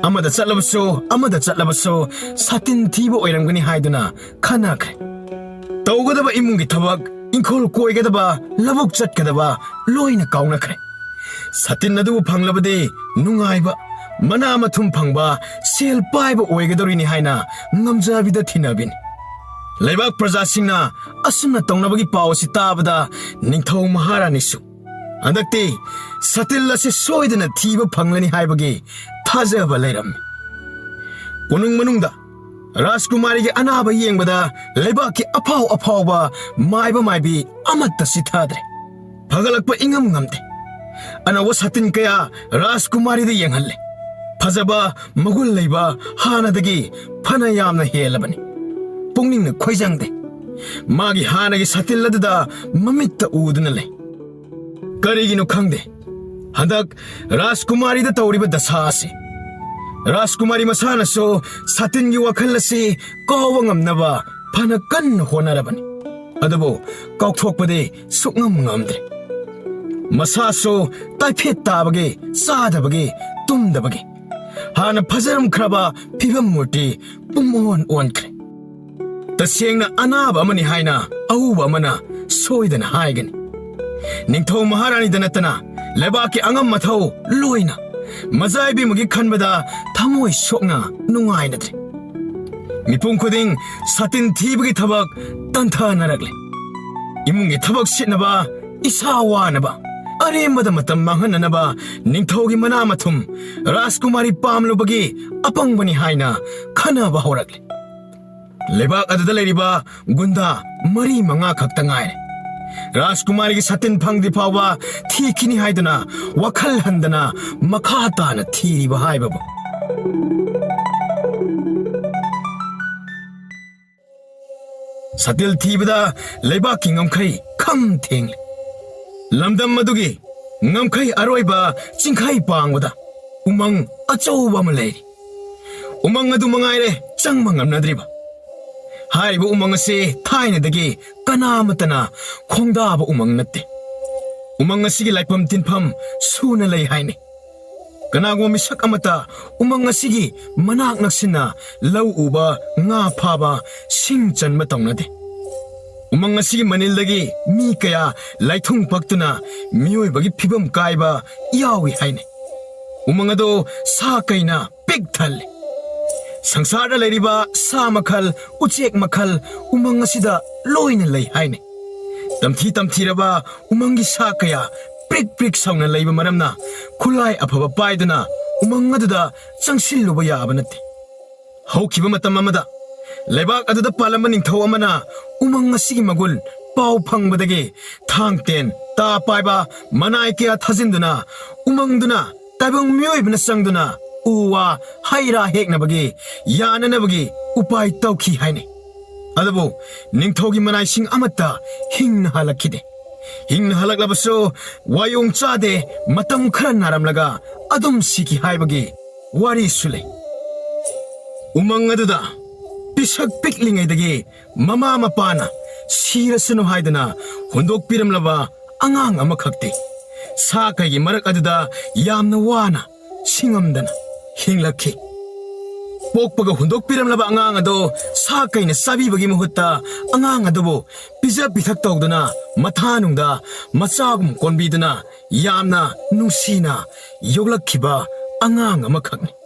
ꯑꯃꯗ ꯆꯠꯂꯕꯁꯨ, ꯑꯃꯗ ꯆꯠꯂꯕꯁꯨ ꯁꯥꯇꯤꯟ ꯊꯤꯕ ꯑꯣꯏꯔꯝꯒꯅꯤ ꯍꯥꯏꯗꯨꯅ ꯈꯟꯅꯈ꯭ꯔꯦ꯫ ꯇꯧꯒꯗꯕ ꯏꯃꯨꯡꯒꯤ ꯊꯕꯛ, ꯏꯪꯈꯣꯜ ꯀꯣꯏꯒꯗꯕ, ꯂꯧꯕꯨꯛ ꯆꯠꯀꯗꯕ ꯂꯣꯏꯅ ꯀꯥꯎꯅꯈ꯭ꯔꯦ꯫ ꯁꯥꯇꯤꯟ ꯑꯗꯨꯕꯨ ꯐꯪꯂꯕꯗꯤ ꯅꯨꯡꯉꯥꯏꯕ, ꯃꯅꯥ ꯃꯊꯨꯝ ꯐꯪꯕ, ꯁꯦꯜ ꯄꯥꯏꯕ ꯑꯣꯏꯒꯗꯧꯔꯤꯅꯤ ꯍꯥꯏꯅ ꯉꯝꯖꯕꯤꯗ ꯊꯤꯅꯕꯤꯅꯤ꯫ ꯂꯩꯕꯥꯛ ꯄ꯭ꯔꯖꯥꯁꯤꯡꯅ ꯑꯁꯨꯝꯅ ꯇꯧꯅꯕꯒꯤ ꯄꯥꯎ ꯑꯁꯤ ꯇꯥꯕꯗ ꯅꯤꯡꯊꯧ ꯃꯍꯥꯔꯥꯅꯤꯁꯨ ꯍꯟꯗꯛꯇꯤ ꯁꯥꯇꯤꯟ ꯑꯁꯤ ꯁꯣꯏꯗꯅ ꯊꯤꯕ ꯐꯪꯂꯅꯤ ꯍꯥꯏꯕꯒꯤ ꯊꯥꯖꯕ ꯂꯩꯔꯝꯃꯤ꯫ ꯀꯣꯅꯨꯡ ꯃꯅꯨꯡꯗ ꯔꯥꯖꯀꯨꯃꯥꯔꯤꯒꯤ ꯑꯅꯥꯕ ꯌꯦꯡꯕꯗ ꯂꯩꯕꯥꯛꯀꯤ ꯑꯐꯥꯎ ꯑꯐꯥꯎꯕ ꯃꯥꯏꯕ ꯃꯥꯏꯕꯤ ꯑꯃꯠꯇ ꯆꯤꯊꯗ꯭ꯔꯦ꯫ ꯐꯒꯠꯂꯛꯄ ꯏꯉꯝ ꯉꯝꯗꯦ꯫ ꯑꯅꯧꯕ ꯁꯥꯇꯤꯟ ꯀꯌꯥ ꯔꯥꯖꯀꯨꯃꯥꯔꯤꯗ ꯌꯦꯡꯍꯜꯂꯦ꯫ ꯐꯖꯕ, ꯃꯒꯨꯟ ꯂꯩꯕ, ꯍꯥꯟꯅꯗꯒꯤ ꯐꯅ ꯌꯥꯝꯅ ꯍꯦꯜꯂꯕꯅꯤ꯫ ꯄꯨꯛꯅꯤꯡꯅ ꯈꯣꯏꯖꯪꯗꯦ꯫ ꯃꯥꯒꯤ ꯍꯥꯟꯅꯒꯤ ꯁꯥꯇꯤꯟ ꯑꯗꯨꯗ ꯃꯃꯤꯠꯇ ꯎꯗꯨꯅ ꯂꯩ꯫ ꯀꯔꯤꯒꯤꯅꯣ ꯈꯪꯗꯦ, ꯍꯟꯗꯛ ꯔꯥꯖꯀꯨꯃꯥꯔꯤꯗ ꯇꯧꯔꯤꯕ ꯗꯁꯥ ꯑꯁꯤ, ꯔꯥꯖꯀꯨꯃꯥꯔꯤ ꯃꯁꯥꯅꯁꯨ ꯁꯥꯇꯤꯟꯒꯤ ꯋꯥꯈꯜ ꯑꯁꯤ ꯀꯥꯎꯕ ꯉꯝꯅꯕ ꯐꯅ ꯀꯟꯅ ꯍꯣꯠꯅꯔꯕꯅꯤ꯫ ꯑꯗꯨꯕꯨ ꯀꯥꯎꯊꯣꯛꯄꯗꯤ ꯁꯨꯛꯉꯝ ꯉꯝꯗ꯭ꯔꯦ꯫ ꯃꯁꯥꯁꯨ ꯇꯥꯏꯐꯦꯠ ꯇꯥꯕꯒꯤ, ꯆꯥꯗꯕꯒꯤ, ꯇꯨꯝꯗꯕꯒꯤ, ꯍꯥꯟꯅ ꯐꯖꯔꯝꯈ꯭ꯔꯕ ꯐꯤꯕꯝ ꯃꯨꯔꯇꯤ ꯄꯨꯝꯑꯣꯟ ꯑꯣꯟꯈ꯭ꯔꯦ꯫ ꯇꯁꯦꯡꯅ ꯑꯅꯥꯕ ꯑꯃꯅꯤ ꯍꯥꯏꯅ ꯑꯎꯕ ꯑꯃꯅ ꯁꯣꯏꯗꯅ ꯍꯥꯏꯒꯅꯤ꯫ ꯅꯤꯡꯊꯧ ꯃꯍꯥꯔꯥꯅꯤꯗ ꯅꯠꯇꯅ ꯂꯩꯕꯥꯛꯀꯤ ꯑꯉꯝ ꯑꯊꯧ ꯂꯣꯏꯅ ꯃꯖꯥ ꯏꯕꯦꯝꯃꯒꯤ ꯈꯟꯕꯗ ꯊꯃꯣꯏ ꯁꯣꯛꯅ ꯅꯨꯡꯉꯥꯏꯅꯗ꯭ꯔꯦ꯫ ꯃꯤꯄꯨꯝ ꯈꯨꯗꯤꯡ ꯁꯥꯇꯤꯟ ꯊꯤꯕꯒꯤ ꯊꯕꯛ ꯇꯟꯊꯅꯔꯛꯂꯦ꯫ ꯏꯃꯨꯡꯒꯤ ꯊꯕꯛ ꯁꯤꯠꯅꯕ, ꯏꯁꯥ ꯋꯥꯅꯕ, ꯑꯔꯦꯝꯕꯗ ꯃꯇꯝ ꯃꯥꯡꯍꯟꯅꯅꯕ ꯅꯤꯡꯊꯧꯒꯤ ꯃꯅꯥ ꯃꯊꯨꯝ ꯔꯥꯖꯀꯨꯃꯥꯔꯤ ꯄꯥꯝꯂꯨꯕꯒꯤ ꯑꯄꯪꯕꯅꯤ ꯍꯥꯏꯅ ꯈꯟꯅꯕ ꯍꯧꯔꯛꯂꯦ꯫ ꯂꯩꯕꯥꯛ ꯑꯗꯨꯗ ꯂꯩꯔꯤꯕ ꯒꯨꯟꯗꯥ ꯃꯔꯤ ꯃꯉꯥ ꯈꯛꯇ ꯉꯥꯏꯔꯦ꯫ ꯔꯥꯖꯀꯨꯃꯥꯔꯤꯒꯤ ꯁꯥꯇꯤꯟ ꯐꯪꯗ꯭ꯔꯤ ꯐꯥꯎꯕ ꯊꯤꯈꯤꯅꯤ ꯍꯥꯏꯗꯨꯅ ꯋꯥꯈꯜ ꯍꯟꯗꯅ ꯃꯈꯥ ꯇꯥꯅ ꯊꯤꯔꯤꯕ ꯍꯥꯏꯕꯕꯨ꯫ ꯁꯥꯇꯤꯟ ꯊꯤꯕꯗ ꯂꯩꯕꯥꯛꯀꯤ ꯉꯝꯈꯩ ꯈꯝ ꯊꯦꯡꯂꯦ꯫ ꯂꯝꯗꯝ ꯑꯗꯨꯒꯤ ꯉꯝꯈꯩ ꯑꯔꯣꯏꯕ ꯆꯤꯡꯈꯩ ꯄꯥꯡꯕꯗ ꯎꯃꯪ ꯑꯆꯧꯕ ꯑꯃ ꯂꯩꯔꯤ꯫ ꯎꯃꯪ ꯑꯗꯨ ꯃꯉꯥꯏꯔꯦ ꯆꯪꯕ ꯉꯝꯅꯗ꯭ꯔꯤꯕ꯫ ꯍꯥꯏꯔꯤꯕ ꯎꯃꯪ ꯑꯁꯤ ꯊꯥꯏꯅꯗꯒꯤ ꯀꯅꯥ ꯑꯃꯠꯇꯅ ꯈꯣꯡꯗꯥꯕ ꯎꯃꯪ ꯅꯠꯇꯦ꯫ ꯎꯃꯪ ꯑꯁꯤꯒꯤ ꯂꯥꯏꯐꯝ ꯇꯤꯟꯐꯝ ꯁꯨꯅ ꯂꯩ ꯍꯥꯏꯅꯩ꯫ ꯀꯅꯥꯒꯨꯝꯕ ꯃꯤꯁꯛ ꯑꯃꯠꯇ ꯎꯃꯪ ꯑꯁꯤꯒꯤ ꯃꯅꯥꯛ ꯅꯛꯁꯤꯟꯅ ꯂꯧ ꯎꯕ, ꯉꯥ ꯐꯥꯕ, ꯁꯤꯡ ꯆꯟꯕ ꯇꯧꯅꯗꯦ꯫ ꯎꯃꯪ ꯑꯁꯤꯒꯤ ꯃꯅꯤꯜꯗꯒꯤ ꯃꯤ ꯀꯌꯥ ꯂꯥꯏꯊꯨꯡ ꯄꯛꯇꯨꯅ ꯃꯤꯑꯣꯏꯕꯒꯤ ꯐꯤꯕꯝ ꯀꯥꯏꯕ ꯌꯥꯎꯏ ꯍꯥꯏꯅꯩ꯫ ꯎꯃꯪ ꯑꯗꯨ ꯁꯥ ꯀꯩꯅ ꯄꯤꯛ ꯊꯜꯂꯤ꯫ ꯁꯪꯁꯥꯔꯗ ꯂꯩꯔꯤꯕ ꯁꯥ ꯃꯈꯜ, ꯎꯆꯦꯛ ꯃꯈꯜ ꯎꯃꯪ ꯑꯁꯤꯗ ꯂꯣꯏꯅ ꯂꯩ ꯍꯥꯏꯅꯩ꯫ ꯇꯝꯊꯤ ꯇꯝꯊꯤꯔꯕ ꯎꯃꯪꯒꯤ ꯁꯥ ꯀꯌꯥ ꯄ꯭ꯔꯤꯛ ꯄ꯭ꯔꯤꯛ ꯁꯧꯅ ꯂꯩꯕ ꯃꯔꯝꯅ ꯈꯨꯠꯂꯥꯏ ꯑꯐꯕ ꯄꯥꯏꯗꯨꯅ ꯎꯃꯪ ꯑꯗꯨꯗ ꯆꯪꯁꯤꯜꯂꯨꯕ ꯌꯥꯕ ꯅꯠꯇꯦ꯫ ꯍꯧꯈꯤꯕ ꯃꯇꯝ ꯑꯃꯗ ꯂꯩꯕꯥꯛ ꯑꯗꯨꯗ ꯄꯥꯜꯂꯝꯕ ꯅꯤꯡꯊꯧ ꯑꯃꯅ ꯎꯃꯪ ꯑꯁꯤꯒꯤ ꯃꯒꯨꯟ ꯄꯥꯎ ꯐꯪꯕꯗꯒꯤ ꯊꯥꯡ ꯇꯦꯟ, ꯇꯥ ꯄꯥꯏꯕ, ꯃꯅꯥꯏ ꯀꯌꯥ ꯊꯥꯖꯤꯟꯗꯨꯅ ꯎꯃꯪꯗꯨꯅ ꯇꯥꯏꯕꯪ ꯃꯤꯑꯣꯏꯕꯅ ꯆꯪꯗꯨꯅ ꯎ ꯋꯥ, ꯍꯩ ꯔꯥ ꯍꯦꯛꯅꯕꯒꯤ ꯌꯥꯅꯅꯕꯒꯤ ꯎꯄꯥꯏ ꯇꯧꯈꯤ ꯍꯥꯏꯅꯩ꯫ ꯑꯗꯨꯕꯨ ꯅꯤꯡꯊꯧꯒꯤ ꯃꯅꯥꯏꯁꯤꯡ ꯑꯃꯠꯇ ꯍꯤꯡꯅ ꯍꯜꯂꯛꯈꯤꯗꯦ꯫ ꯍꯤꯡꯅ ꯍꯜꯂꯛꯂꯕꯁꯨ ꯋꯥꯌꯣꯡ ꯆꯥꯗꯦ, ꯃꯇꯝ ꯈꯔ ꯅꯥꯔꯝꯂꯒ ꯑꯗꯨꯝ ꯁꯤꯈꯤ ꯍꯥꯏꯕꯒꯤ ꯋꯥꯔꯤꯁꯨ ꯂꯩ꯫ ꯎꯃꯪ ꯑꯗꯨꯗ ꯄꯤꯁꯛ ꯄꯤꯛꯂꯤꯉꯩꯗꯒꯤ ꯃꯃꯥ ꯃꯄꯥꯅ ꯁꯤꯔꯁꯅꯨ ꯍꯥꯏꯗꯅ ꯍꯨꯟꯗꯣꯛꯄꯤꯔꯝꯂꯕ ꯑꯉꯥꯡ ꯑꯃꯈꯛꯇꯤ ꯁꯥ ꯀꯩꯒꯤ ꯃꯔꯛ ꯑꯗꯨꯗ ꯌꯥꯝꯅ ꯋꯥꯅ ꯁꯤꯡꯉꯝꯗꯅ ꯍꯤꯡꯂꯛꯈꯤ꯫ ꯄꯣꯛꯄꯒ ꯍꯨꯟꯗꯣꯛꯄꯤꯔꯝꯂꯕ ꯑꯉꯥꯡ ꯑꯗꯣ ꯁꯥ ꯀꯩꯅ ꯆꯥꯕꯤꯕꯒꯤ ꯃꯍꯨꯠꯇ ꯑꯉꯥꯡ ꯑꯗꯨꯕꯨ ꯄꯤꯖ ꯄꯤꯊꯛ ꯇꯧꯗꯨꯅ ꯃꯊꯥꯅꯨꯡꯗ ꯃꯆꯥꯒꯨꯝ ꯀꯣꯟꯕꯤꯗꯨꯅ ꯌꯥꯝꯅ ꯅꯨꯡꯁꯤꯅ ꯌꯣꯛꯂꯛꯈꯤꯕ ꯑꯉꯥꯡ ꯑꯃꯈꯛꯅꯤ꯫